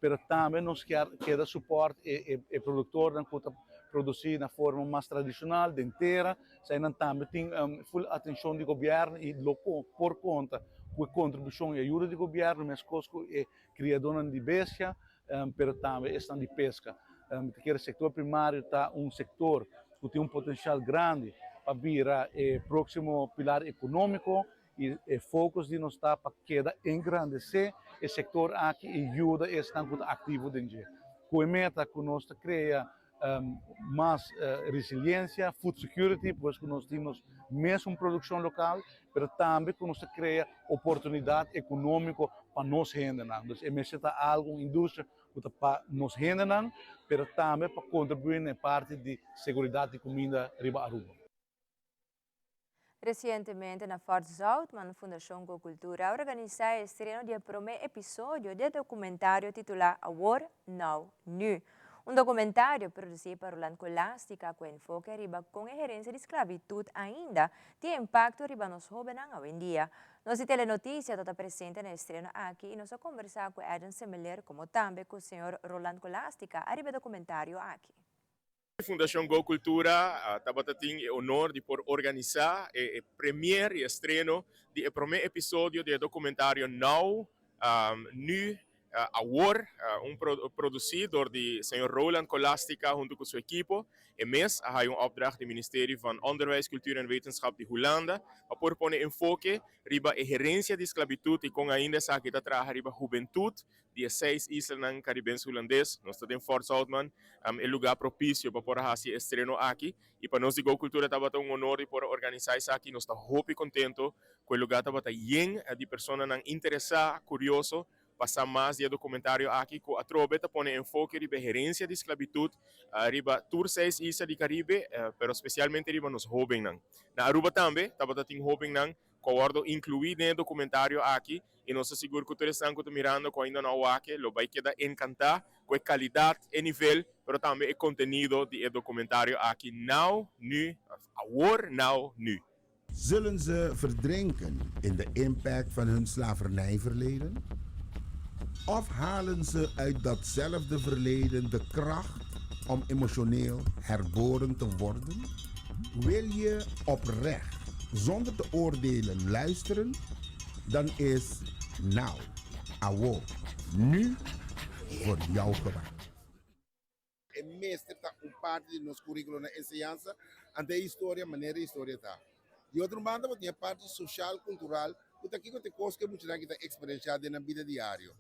[SPEAKER 9] Pero tambe nos kier keda suport e produktornan ku ta produsí na forma mas tradishonal den tera. Eseinan tambe tin ful atenshon di gobièrnu i lo por konta ku e kontribushon i ayuda di gobièrnu meskos ku e kriadónan di bestia pero tambe esnan di peska. Mi ta kere sektor primario ta un sektor ku tin un potensial grandi pa bira e próksimo pilar ekonómiko. I e focus di nos ta pa keda engrandesé e sektor aki i yuda esnan ku ta aktivo den dje. Ku e meta ku nos ta krea mas resiliensia, food security, pues ku nos tin nos mesun produkshon lokal, pero tambe ku nos ta krea oportunidat ekonómiko pa nos hendenan. Dus e mester ta algu, un industria ku ta pa nos hendenan, pero tambe pa kontribuí na e parti di seguridat di kuminda riba Aruba.
[SPEAKER 5] Resientemente na Fort Zoutman, Fundashon Go Cultura a organisá e estreno di e promé episodio di e dokumentario titulá Awor, Nou, Nu. Un dokumentario produsí pa Roland Colastica ku enfoke riba kon e herensia di sklabitut ainda tin impakto riba nos hóbennan awendia. Nos di Telenoticia ta ta presente na e estreno aki i nos a kombersá ku Edwin Semeleer komo tambe ku señor Roland Colastica ariba e dokumentario aki.
[SPEAKER 1] Fundacion Go Cultura tabata tin e honor di por organisa e premier y estreno di e prome episodio di e documentario Now, Nu, Awor, un produci dor di señor Roland Colastica hunto cu su ekipo. E mes a haya un opdracht di Ministerio van Onderwijs, Cultuur en Wetenschap di Hulanda pa por pone enfoke riba e herencia di sclavitud y con ainda esaki ta traha riba hubentud Di e seis islanan Karibense Hulandes, nos ta den Fort Zoutman, e lugá propisio pa por a hasi e estreno aki. I pa nos di Go Cultura tabata un honor di por a organisá esaki. Nos ta hopi kontento ku e lugá tabata yen di personanan interesá, kurioso pa sa mas di e dokumentario aki ku atrobe ta pone enfoke riba e herensia di sklabitut riba tur seis isla di Karibe, pero spesialmente riba nos hóbennan. Na Aruba tambe tabata tin hóbennan ku a wòrdu inkluí den e dokumentario aki i nos ta sigur ku tur esnan ku ta mirando ku ainda no a wak e lo bai keda enkantá ku e kalidat, e nivel, pero tambe e kontenido di e dokumentario aki Now, Nu, òf Awor, Now, Nu.
[SPEAKER 4] Zullen ze verdrinken in de impact van hun slavernijverleden? Of halen ze uit datzelfde verleden de kracht om emotioneel herboren te worden? Wil je oprecht, zonder te oordelen, luisteren? Dan is Now, Awo, Nu voor jou gemaakt.
[SPEAKER 23] E mester ta un parti di nos curriculo na enseñansa, ante e historia manera e historia ta. Di otro banda bo tin e parti social cultural cu ta kico ta e cos cu e muchanan aki ta experiencia den nan bida diario.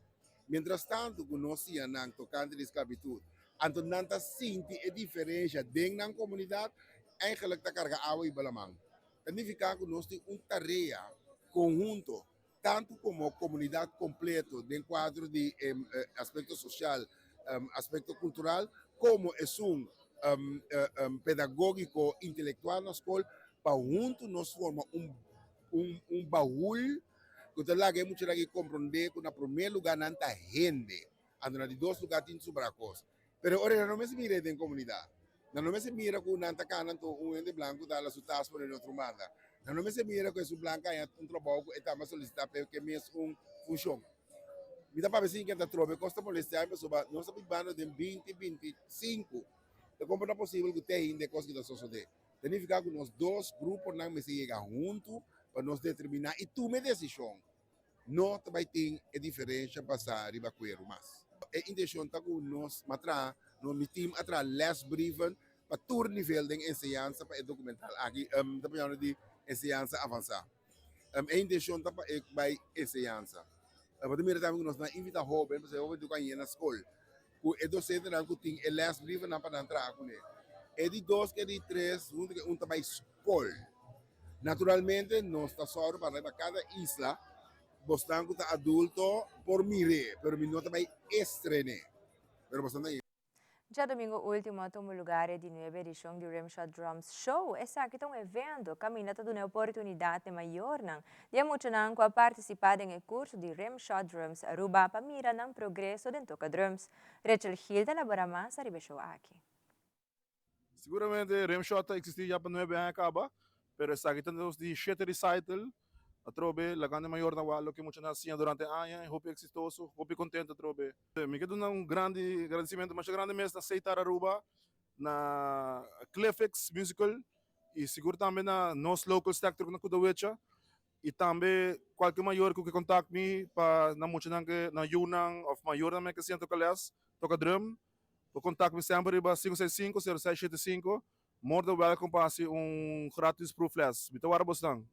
[SPEAKER 23] Mientras tanto cu nos siña nan tocante di sclavitud, anto nan ta sinti e diferencia den nan comunidad, eigenlijk ta carga awa y balaman. Ta nifica cu nos tin un tarea conhunto, tanto como comunidad completo den cuadro di aspecto social, aspecto cultural, como esun pedagogico, intelectual na scol, pa hunto nos forma un bahul ku ta laga e muchanan aki komprondé ku na promé lugá nan ta hende, anto na di dos lugá tin sobra kos. Pero ora nan no mester mira e den komunidat. Nan no mester mira ku nan ta kana anto un hende blanku ta hala su tas pone den otro banda. Nan no mester mira ku esun blanku haña un trabou ku e tamba solisitá p'e ke mes un funshon. Mi ta papia sin ke ta trobe kos ta molestiá mi pasobra nos ta bibando den binti 25. Ta kon por ta posibel ku te ainda e kos ki ta sosodé? Ta nifiká ku nos dos gruponan mester yega huntu pa nos determiná i tuma e desishon. No ta bai tin e diferensha basá riba kueru mas. E intenshon ta ku nos a traha, nos mi tim a traha lesbrieven pa tur nivel den enseñansa pa e dokumental aki, ta pañando di enseñansa avansá. E intenshon ta pa e bai enseñansa. Bo ta mira tambe ku nos nan invitá hóben, pasobra e hóben tin ku a yena skol. Ku e dosentenan ku tin e lesbrievennan pa nan traha kuné. E di dos ku e di tres huntu ku e un ta bai skol. Naturalmente nos ta sòru pa riba kada isla bosnan ku ta adulto por mir'é, pero mi no ta bai estren'é. Pero bosnan ta.
[SPEAKER 5] Djadomingo ultimo a tuma lugar e di nuebe edishon di Rimshot Drums Show. Esaki ta un evento kaminda ta duna e oportunidat n'e mayornan di e muchanan ku a partisipá den e kurso di Rimshot Drums Aruba pa mira nan progreso den toka drums. Rachel Gil ta labora mas ariba e show aki.
[SPEAKER 24] Siguramente Rimshot ta eksistí ya pa nuebe aña kaba, pero esaki ta nos di shete recital. Atrobe lagando e mayornan wak loke muchanan a siña durante aña i hopi eksitoso, hopi kontento atrobe. Mi ke duna un grandi gradisimentu masha grandi mes na Seitar Aruba, na Cliffix Musical i sigur tambe na nos local sector ku na Kudawecha i tambe kualke mayor ku ke kontak mi pa nan muchanan ke nan yunan òf mayornan men ke siña toka les, toka drum, por kontak mi semper riba sinku seis sinku, sero seis shete sinku. More than welcome pa hasi un gratis proefles. Mi ta wara bosnan.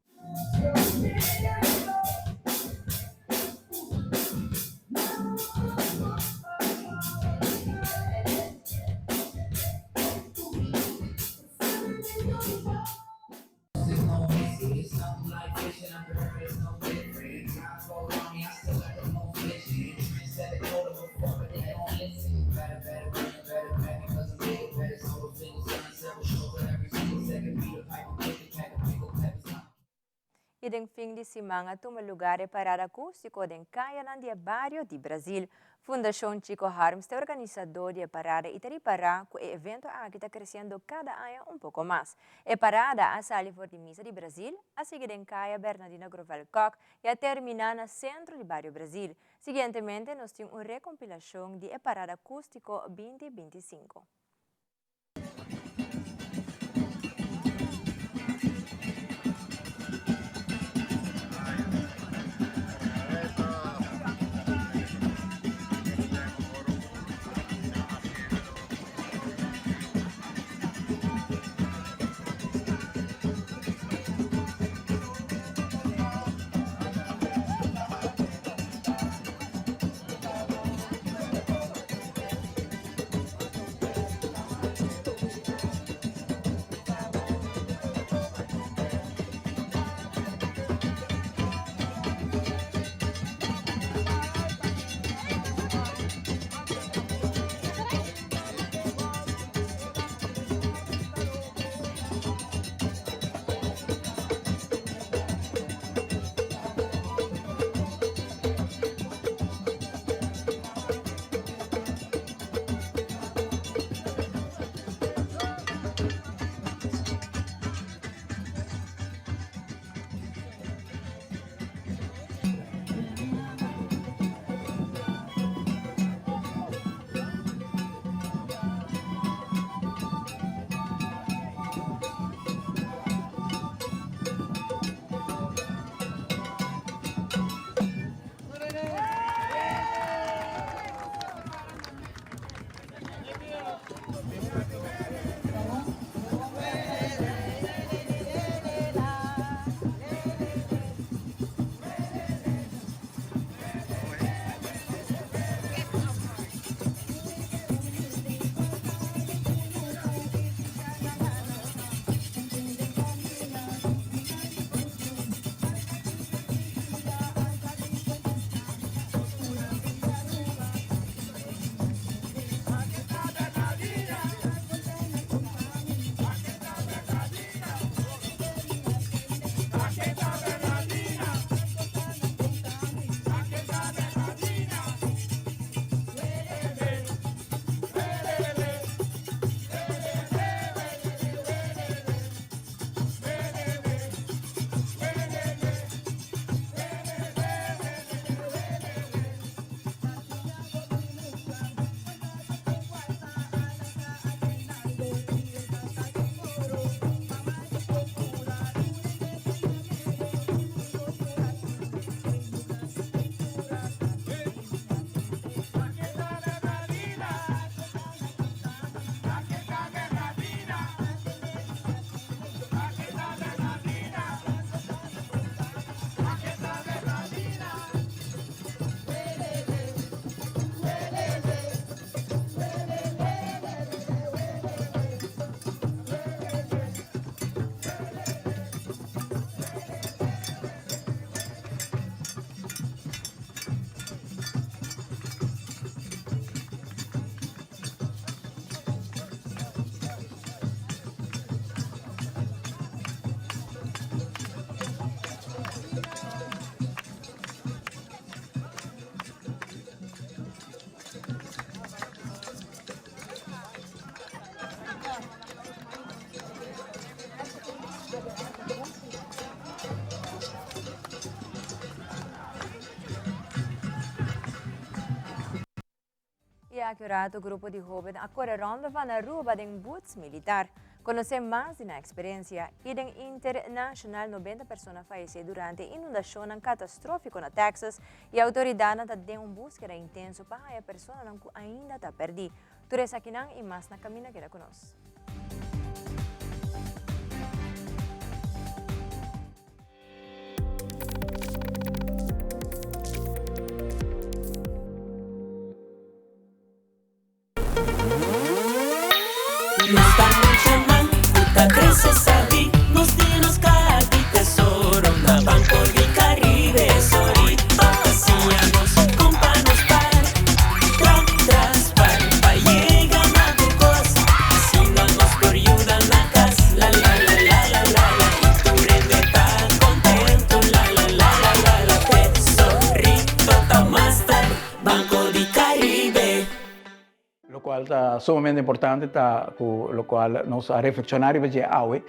[SPEAKER 5] I den fin di siman a tuma lugar e parada akústiko den kayanan di e bario di Brazil. Fundashon Chico Harms ta e organisadó di e parada i ta ripará ku e evento aki ta kresiendo kada aña un poko mas. E parada a sali for di Misa di Brazil, a sigui den kaya Bernardino Grovel Kok i a terminá na sentro di bario Brazil. Siguientemente nos tin un rekompilashon di e parada akústiko binti 25. Y aki un rato grupo di hoben a core Ronde van Aruba den boots militar. Conoce mas di nan experiencia y den internacional 90 persona fayece durante inundacionnan catastrofico na Texas y autoridadnan ta den un buskeda intenso pa haya personanan cu ainda ta perdi. Tur esakinan y mas na camina keda cu nos.
[SPEAKER 7] Nos ta muchanan ku ta krese sabí, nos tin nos kaha di tesoro na Banco di Caribe. Sorry pa siña nos kon pa nos par, tra tras par pa yega na tur kos. Asina nos por yuda na kas, la la la la la la la. I tur hende ta kontentu, la la la la la la. Tesorito ta master, Banco di Caribe.
[SPEAKER 13] Locual ta sumamente importante ta cu locual nos a reflexiona riba dje awe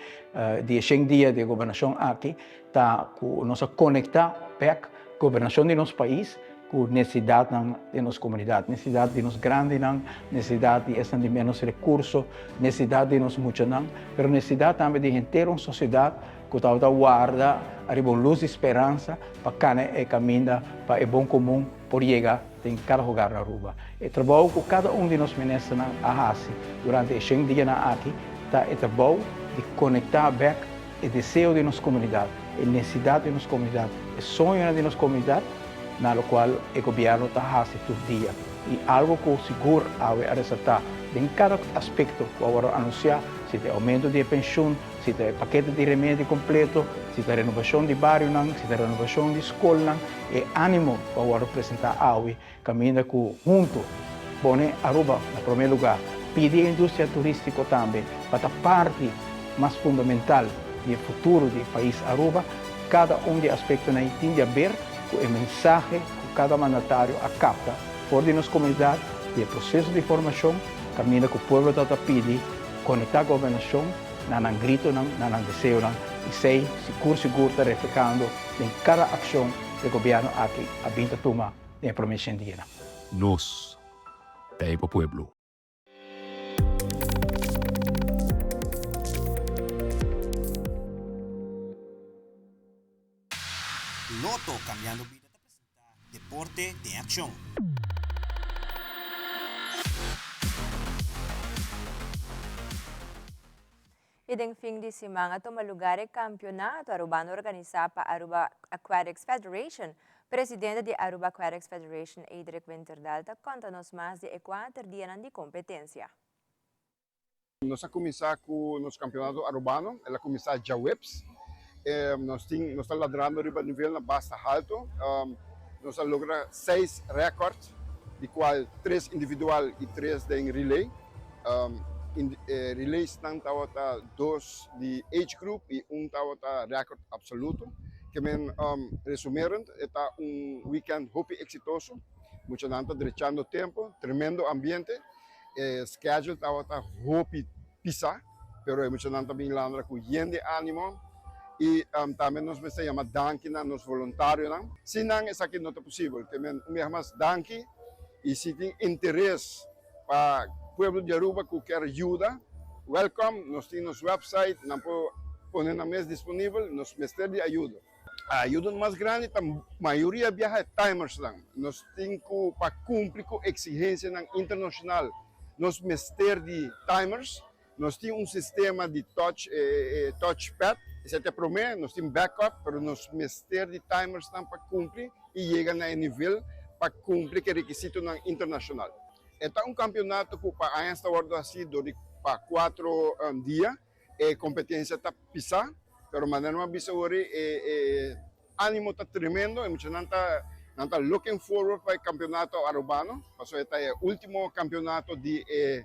[SPEAKER 13] di e shen dia di e gobernacion aki ta cu nos a conecta bek gobernacion di nos pais cu necesidadnan den nos comunidad, necesidad di nos grandinan, necesidad di esnan di menos recurso, necesidad di nos muchanan, pero necesidad tambe di henter un sociedad cu tabata warda ariba un luz di speransa pa cana e caminda pa e bon comun por yega den kada hogar na Aruba. E trabou ku kada un di nos ministernan a hasi durante e shen dianan aki ta e trabou di konektá bèk e deseo di nos komunidat, e nesesidat di nos komunidat, e soñonan di nos komunidat na lokual e gobièrnu ta hasi tur dia. I algu ku sigur awe a resaltá den kada aspekto ku a wòrdu anunsiá, si ta e oumento di e penshun, si ta e pakete di remedi kompleto, si ta renobashon di barionan, si ta renobashon di skolnan, E animo ku a wòrdu presentá awe kaminda ku huntu pone Aruba na promé lugá, pidi e industria turístiko tambe pa ta parti mas fundamental di e futuro di e pais Aruba. Kada un di e aspektonan ei tin di aber ku e mensahe ku kada mandatario a kapta for di nos komunidat di e proseso di formashon kaminda ku pueblo ta ta pidi konektá gobernashon na nan gritonan, na nan deseonan i esei sigur sigur ta reflehando Den kada akshon e gobièrnu aki a bin ta tuma den e promé shen dianan.
[SPEAKER 10] Nos ta e pa pueblo.
[SPEAKER 6] Lotto Cambiando Bida ta presenta Deporte den Accion.
[SPEAKER 5] Y den fin di siman a tuma lugar e campeonato Arubano organisa pa Aruba Aquatics Federation. Presidente di Aruba Aquatics Federation Edric Winterdal ta conta nos mas di e cuater dianan di competencia.
[SPEAKER 11] Nos a cuminsa cu nos campeonato Arubano, el a cuminsa djaweps. Nos tin, nos ta ladrando riba nivelnan basta halto. Nos a logra seis record, di cual tres individual y tres den relay. E relaysnan tabata dos di age group y un tabata record absoluto. Ke men resumerend e ta un weekend hopi exitoso. Muchanan ta drechando tempo, tremendo ambiente. E schedule tabata hopi pisa, pero e muchanan ta bin landra cu yen di animo. Y tambe nos mester yama danki na nos voluntarionan. Sin nan esaki no ta posibel. Ke men un biaha mas danki y si tin interes Pa pueblo di Aruba cu kier yuda, welcome, nos tin nos website, nan por pone nan mes disponibel, nos mester di ayudo. Ayudo mas grandi ta mayoria biaha e timersnan, nos tin cu pa cumpli cu exigencianan internacional nos mester di timers, Nos tin un sistema di touch, touch pad, esei ta e promé, nos tin backup, pero nos mester di timersnan pa kumpli i yega na e nivel pa kumpli ku e rekisitonan internashonal. E ta un kampionato ku pa añas ta wòrdu hasí dor di pa kuatro dia, e kompetensia ta pisá, pero manera mi a bisa wòrdu e Animo ta tremendo, e muchanan ta nan ta looking forward pa e campeonato Arubano, pasobra e ta e ultimo campeonato di e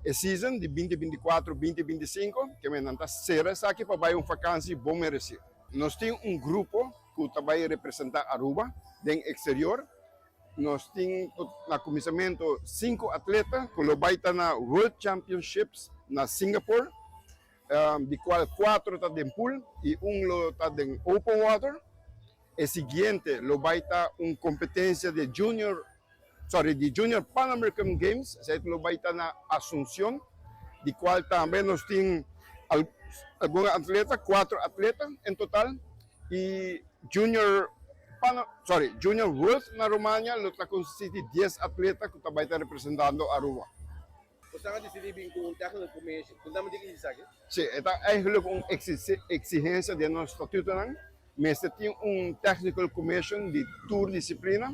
[SPEAKER 11] e season di binti 24, binti 25, ke men nan ta sera esaki pa bai un vakansi bon mereci. Nos tin un grupo ku ta bai representa Aruba den exterior, nos tin na kuminsamentu sinku atleta ku lo bai ta na World Championships na Singapore, di cual cuatro ta den pool y un lo ta den open water. E siguiente lo bay ta un competencia di junior, sorry, di Junior Pan American Games, esey lo bay ta na Asuncion, di cual tambe nos tin algun atleta, cuatro atleta en total, y Junior Pan, sorry, Junior World na Romania lo ta consisti di dies atleta cu ta bay ta representando Aruba.
[SPEAKER 12] Boso a disidí bin ku un technical commission. Kontami di kiko esaki.
[SPEAKER 11] Sí, e ta eigenlijk un exigencia den nos statutonan. Mester tin un technical commission di tur disciplina.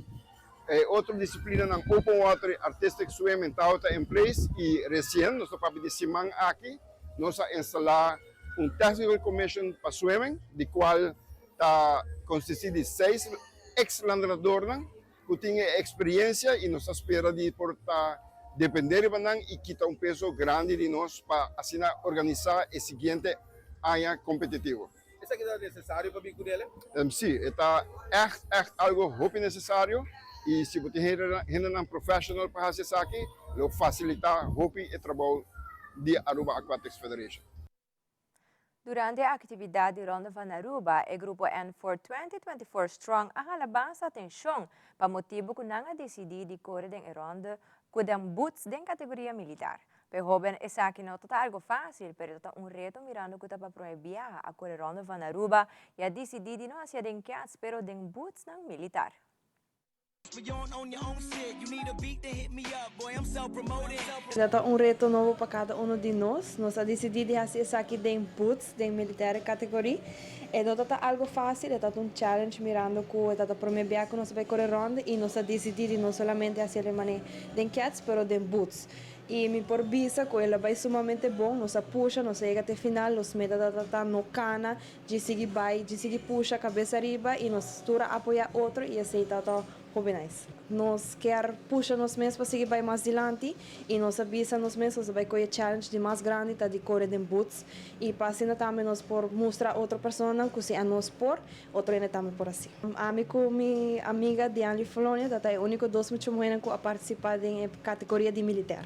[SPEAKER 11] E otro disiplinanan open water y artistic swimming tabata in place y recien, nos ta papia di siman aki, nos a instala un technical commission pa swimming di cual ta consisti di seis ex landradornan cu tin e experiencia y nos ta spera di por ta depende riba nan y kita un peso grandi di nos pa asina organisa e siguiente aña competitivo.
[SPEAKER 12] Esaki ta necesario pa bin cu dele?
[SPEAKER 11] Si, e ta echt echt algo hopi necesario y si bo tin hendenan professional pa haci esaki lo facilita hopi e trabou di Aruba Aquatics Federation.
[SPEAKER 5] Durante e actividad di Ronde van Aruba, e grupo N4 2024 Strong a hala basta atencion pa motibo cu nan a dicidi di core den e ronde cu den boots den categoria militar. Pa e hoben esaki no ta ta algo facil, pero ta ta un reto mirando cu ta pa prome biaha a core Ronde van Aruba y a dicidi di no hacia den kets pero den bootsnan militar.
[SPEAKER 8] Ta ta un reto nobo pa cada uno di nos. Nos a dicidi di haci esaki den boots, den militaire categorie. E no ta ta algo facil, e ta ta un challenge mirando cu e ta ta prome bia cu nos a bay core ronde y nos a dicidi di no solamente haci el mane den kets pero den boots. Y mi por bisa cu el a bay sumamente bon, nos a pusha, nos a yega te final, nos meta ta ta ta no cana, Dje sigui bai, dje sigui pusha kabes ariba i nos tur a apoyá otro i esei tabata hopi nice. Nos kier pusha nos mes pa sigui bai mas dilanti i nos a bisa nos mes nos a bai kohe challenge di mas grandi ta di kore den boots i pa asina tambe nos por mustra otro personanan ku si anos por, otro hende tambe por hasi. Ami ku mi amiga Dianly Folonia ta ta e úniko dos mucha muhénan ku a partisipá den e kategoria di militèr.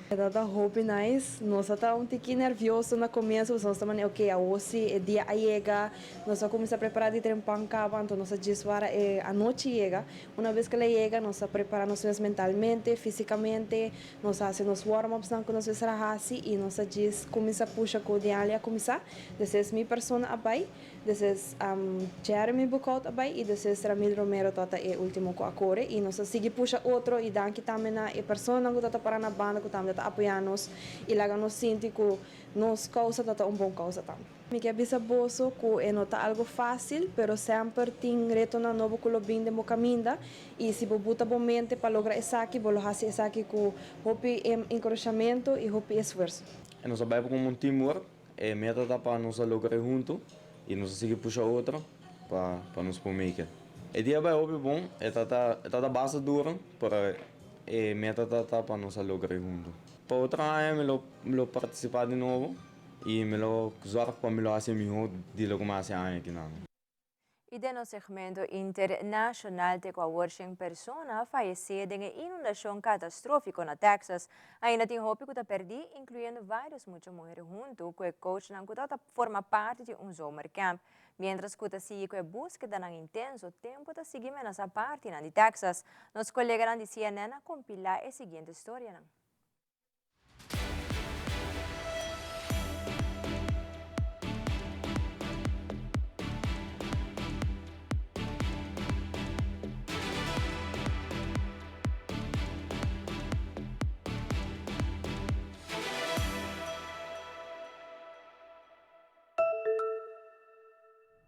[SPEAKER 8] E tabata hopi nice. Nos a ta un tiki nervioso na comienzo pasobra nos ta mane ok awo si e dia a yega. Nos a cuminsa prepara di trempan caba anto nos a djis wara e anochi yega. Una bes cu el a yega nos a prepara nos mes mentalmente, fisicamente, nos a haci nos warm upsnan cu nos mester a haci y nos a djis cuminsa pusha cu Dianly a cuminsa. Despues mi persona a bay. Despues Jeremy Boekhout a bai y despues Ramil Romero tabata e ultimo cu a core y nos a sigui pusha otro y danki tambe na e personanan cu tabata para na banda cu tambe ta apoya nos y laga nos sinti cu nos causa tabata un bon causa tambe. Mi ke bisa boso cu e no ta algo facil pero semper tin retonan nobo cu lo bin den bo caminda y si bo buta bo mente pa logra esaki bo lo haci esaki cu hopi encorashamento y hopi esfuerso.
[SPEAKER 14] E nos a bai como un teamwork. E meta ta pa nos a logra e hunto y nos a sigui pusha otro pa pa nos por make it. E dia bai hopi bon, e ta ta e ta ta basta duro pero e meta ta ta pa nos a logra e hunto. Pa otro aña mi lo mi lo participa di nobo y mi lo zorg pa mi lo haci miho di loke mi a haci aña kinan.
[SPEAKER 5] I den nos segmento internashonal te ku awor shen persona a fayesé den e inundashon katastrófiko na Texas. Ainda tin hopi ku ta pèrdí, inkluyendo vários mucha muher huntu ku e coachnan ku tabata forma parti di un zomerkamp. Miéntras ku ta sigui ku e búskedanan intenso, tempu ta sigui menasá partinan di Texas. Nos koleganan di CNN a kompilá e siguiente storianan.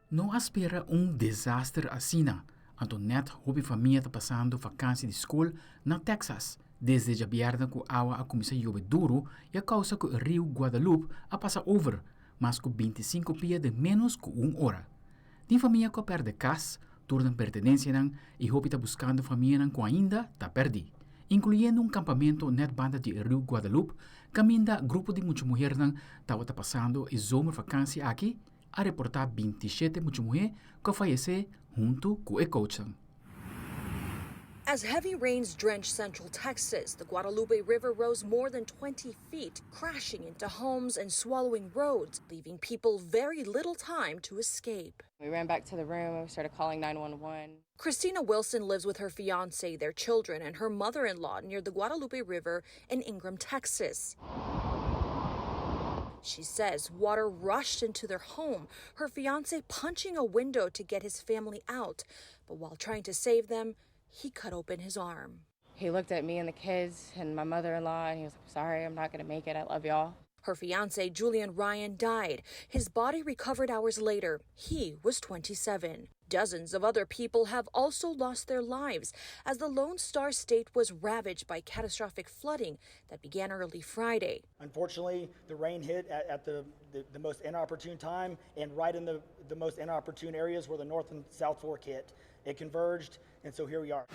[SPEAKER 15] No a spera un desaster asina, anto nèt hopi famia ta pasando vakansi di skol na Texas, desde djabièrnè ku awa a kuminsá yobe duru i a kousa ku e riu Guadalupe a pasa over mas ku bintisinko pia den ménos ku un ora. Tin famia ku a pèrdè kas, tur nan pertenensianan i hopi ta buskando famianan ku ainda ta pèrdí, inkluyendo un kampamentu nèt banda di e riu Guadalupe kaminda grupo di mucha muhernan tabata pasando e zomervakansi aki a reportá 27 mucha muhé ku a fayesé huntu ku e coachnan.
[SPEAKER 16] As heavy rains drenched central Texas, the Guadalupe River rose more than 20 feet, crashing into homes and swallowing roads, leaving people very little time to escape.
[SPEAKER 25] We ran back to the room and we started calling 911.
[SPEAKER 16] Christina Wilson lives with her fiance, their children, and her mother in law near the Guadalupe River in Ingram, Texas. She says water rushed into their home, her fiance punching a window to get his family out. But while trying to save them, he cut open his arm.
[SPEAKER 25] He looked at me and the kids and my mother in law and he was like, Sorry, I'm not going to make it. I love y'all.
[SPEAKER 16] Her fiance, Julian Ryan, died. His body recovered hours later. He was 27. Dozens of other people have also lost their lives as the Lone Star State was ravaged by catastrophic flooding that began early Friday.
[SPEAKER 2] Unfortunately, the rain hit at, at the, the, the, most inopportune time and right in the, the most inopportune areas where the North and South Fork hit. It converged, and so here we are.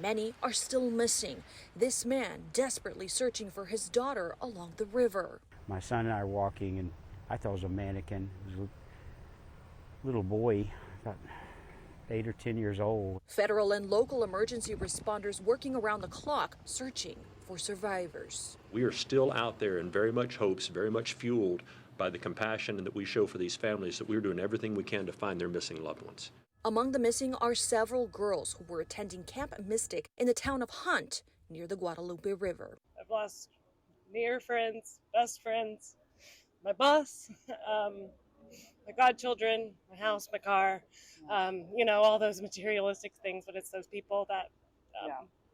[SPEAKER 16] Many are still missing. This man desperately searching for his daughter along the river.
[SPEAKER 3] My son and I are walking, and I thought it was a mannequin. It was a little boy, about 8 or 10 years old.
[SPEAKER 16] Federal and local emergency responders working around the clock searching for survivors.
[SPEAKER 17] We are still out there in very much hopes, very much fueled by the compassion that we show for these families that we're doing everything we can to find their missing loved ones.
[SPEAKER 16] Among the missing are several girls who were attending Camp Mystic in the town of Hunt near the Guadalupe River.
[SPEAKER 20] I've lost near friends, best friends, my boss, my godchildren, my house, my car, all those materialistic things, but it's those people that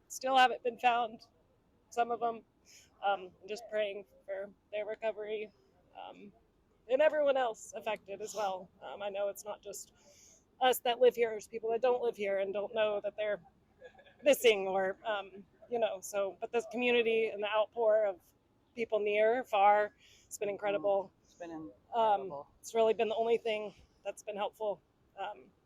[SPEAKER 20] still haven't been found, some of them. Just praying for their recovery, and everyone else affected as well. I know it's not just us that live here, there's people that don't live here and don't know that they're missing or so, but this community and the outpour of people near, far, it's been incredible.
[SPEAKER 21] It's been incredible.
[SPEAKER 20] It's really been the only thing that's been helpful,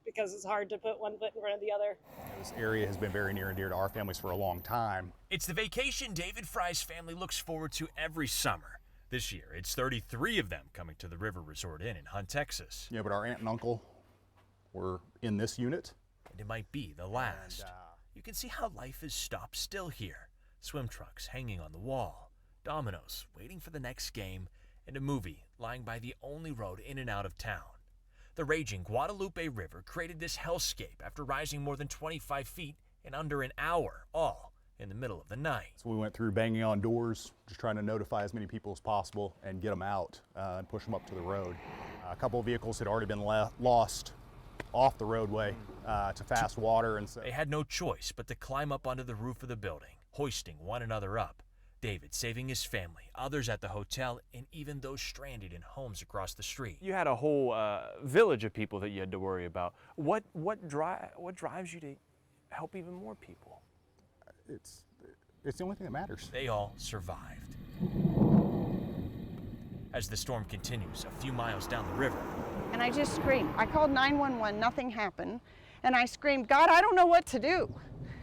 [SPEAKER 20] because it's hard to put one foot in front of the other.
[SPEAKER 22] This area has been very near and dear to our families for a long time.
[SPEAKER 18] It's the vacation David Fry's family looks forward to every summer. This year, it's 33 of them coming to the River Resort Inn in Hunt, Texas.
[SPEAKER 22] Yeah, but our aunt and uncle were in this unit.
[SPEAKER 18] And it might be the last.
[SPEAKER 22] And
[SPEAKER 18] you can see how life is stopped still here. Swim trunks hanging on the wall, dominoes waiting for the next game, and a movie lying by the only road in and out of town. The raging Guadalupe River created this hellscape after rising more than 25 feet in under an hour, all in the middle of the night.
[SPEAKER 22] So we went through banging on doors, just trying to notify as many people as possible and get them out and push them up to the road. A couple of vehicles had already been lost off the roadway to fast water. And so
[SPEAKER 18] they had no choice but to climb up onto the roof of the building, hoisting one another up. David saving his family, others at the hotel, and even those stranded in homes across the street.
[SPEAKER 19] You had a whole village of people that you had to worry about. What drives you to help even more people?
[SPEAKER 22] It's the only thing that matters.
[SPEAKER 18] They all survived. As the storm continues a few miles down the river.
[SPEAKER 23] And I just screamed. I called 911, nothing happened. And I screamed, God, I don't know what to do.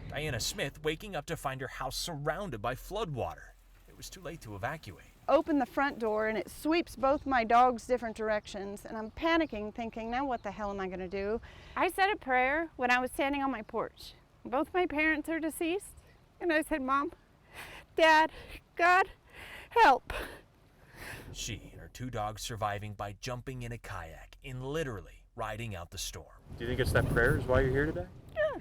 [SPEAKER 18] Diana Smith waking up to find her house surrounded by floodwater. It was too late to evacuate.
[SPEAKER 23] Open the front door and it sweeps both my dogs different directions. And I'm panicking, thinking, now what the hell am I going to do?
[SPEAKER 25] I said a prayer when I was standing on my porch. Both my parents are deceased. And I said, Mom, Dad, God, help.
[SPEAKER 18] She and her two dogs surviving by jumping in a kayak and literally riding out the storm.
[SPEAKER 19] Do you think it's that prayer is why you're here today?
[SPEAKER 23] Yeah.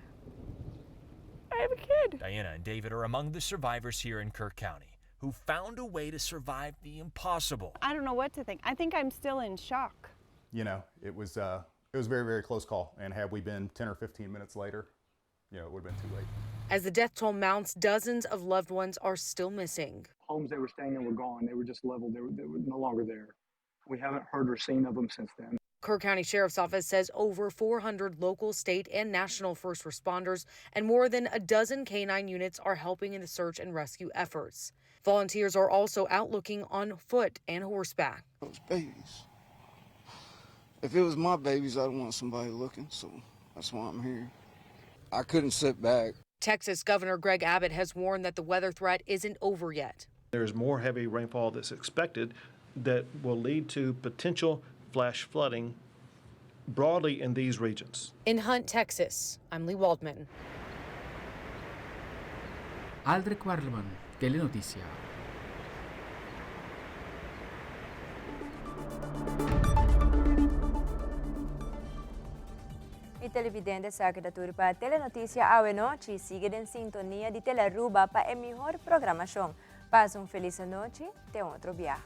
[SPEAKER 23] I have a kid.
[SPEAKER 18] Diana and David are among the survivors here in Kerr County who found a way to survive the impossible.
[SPEAKER 23] I don't know what to think. I think I'm still in shock.
[SPEAKER 22] It was a very, very close call. And had we been 10 or 15 minutes later, it would have been too late.
[SPEAKER 16] As the death toll mounts, dozens of loved ones are still missing.
[SPEAKER 24] Homes they were staying in were gone. They were just leveled. They were no longer there. We haven't heard or seen of them since then.
[SPEAKER 16] Kerr County Sheriff's Office says over 400 local, state, and national first responders and more than a dozen K-9 units are helping in the search and rescue efforts. Volunteers are also out looking on foot and horseback.
[SPEAKER 21] Those babies. If it was my babies, I'd want somebody looking, so that's why I'm here. I couldn't sit back.
[SPEAKER 16] Texas Governor Greg Abbott has warned that the weather threat isn't over yet.
[SPEAKER 25] There's more heavy rainfall that's expected that will lead to potential flash flooding broadly in these regions.
[SPEAKER 16] In Hunt, Texas, I'm Lee Waldman.
[SPEAKER 15] Aldrich Warleman, Telenoticia.
[SPEAKER 5] Y televidente esaki ta tur pa Telenoticia awe nochi. Sigui den sintonia di Telearuba pa e mihor programacion. Pasa un feliz anochi, te otro biaha.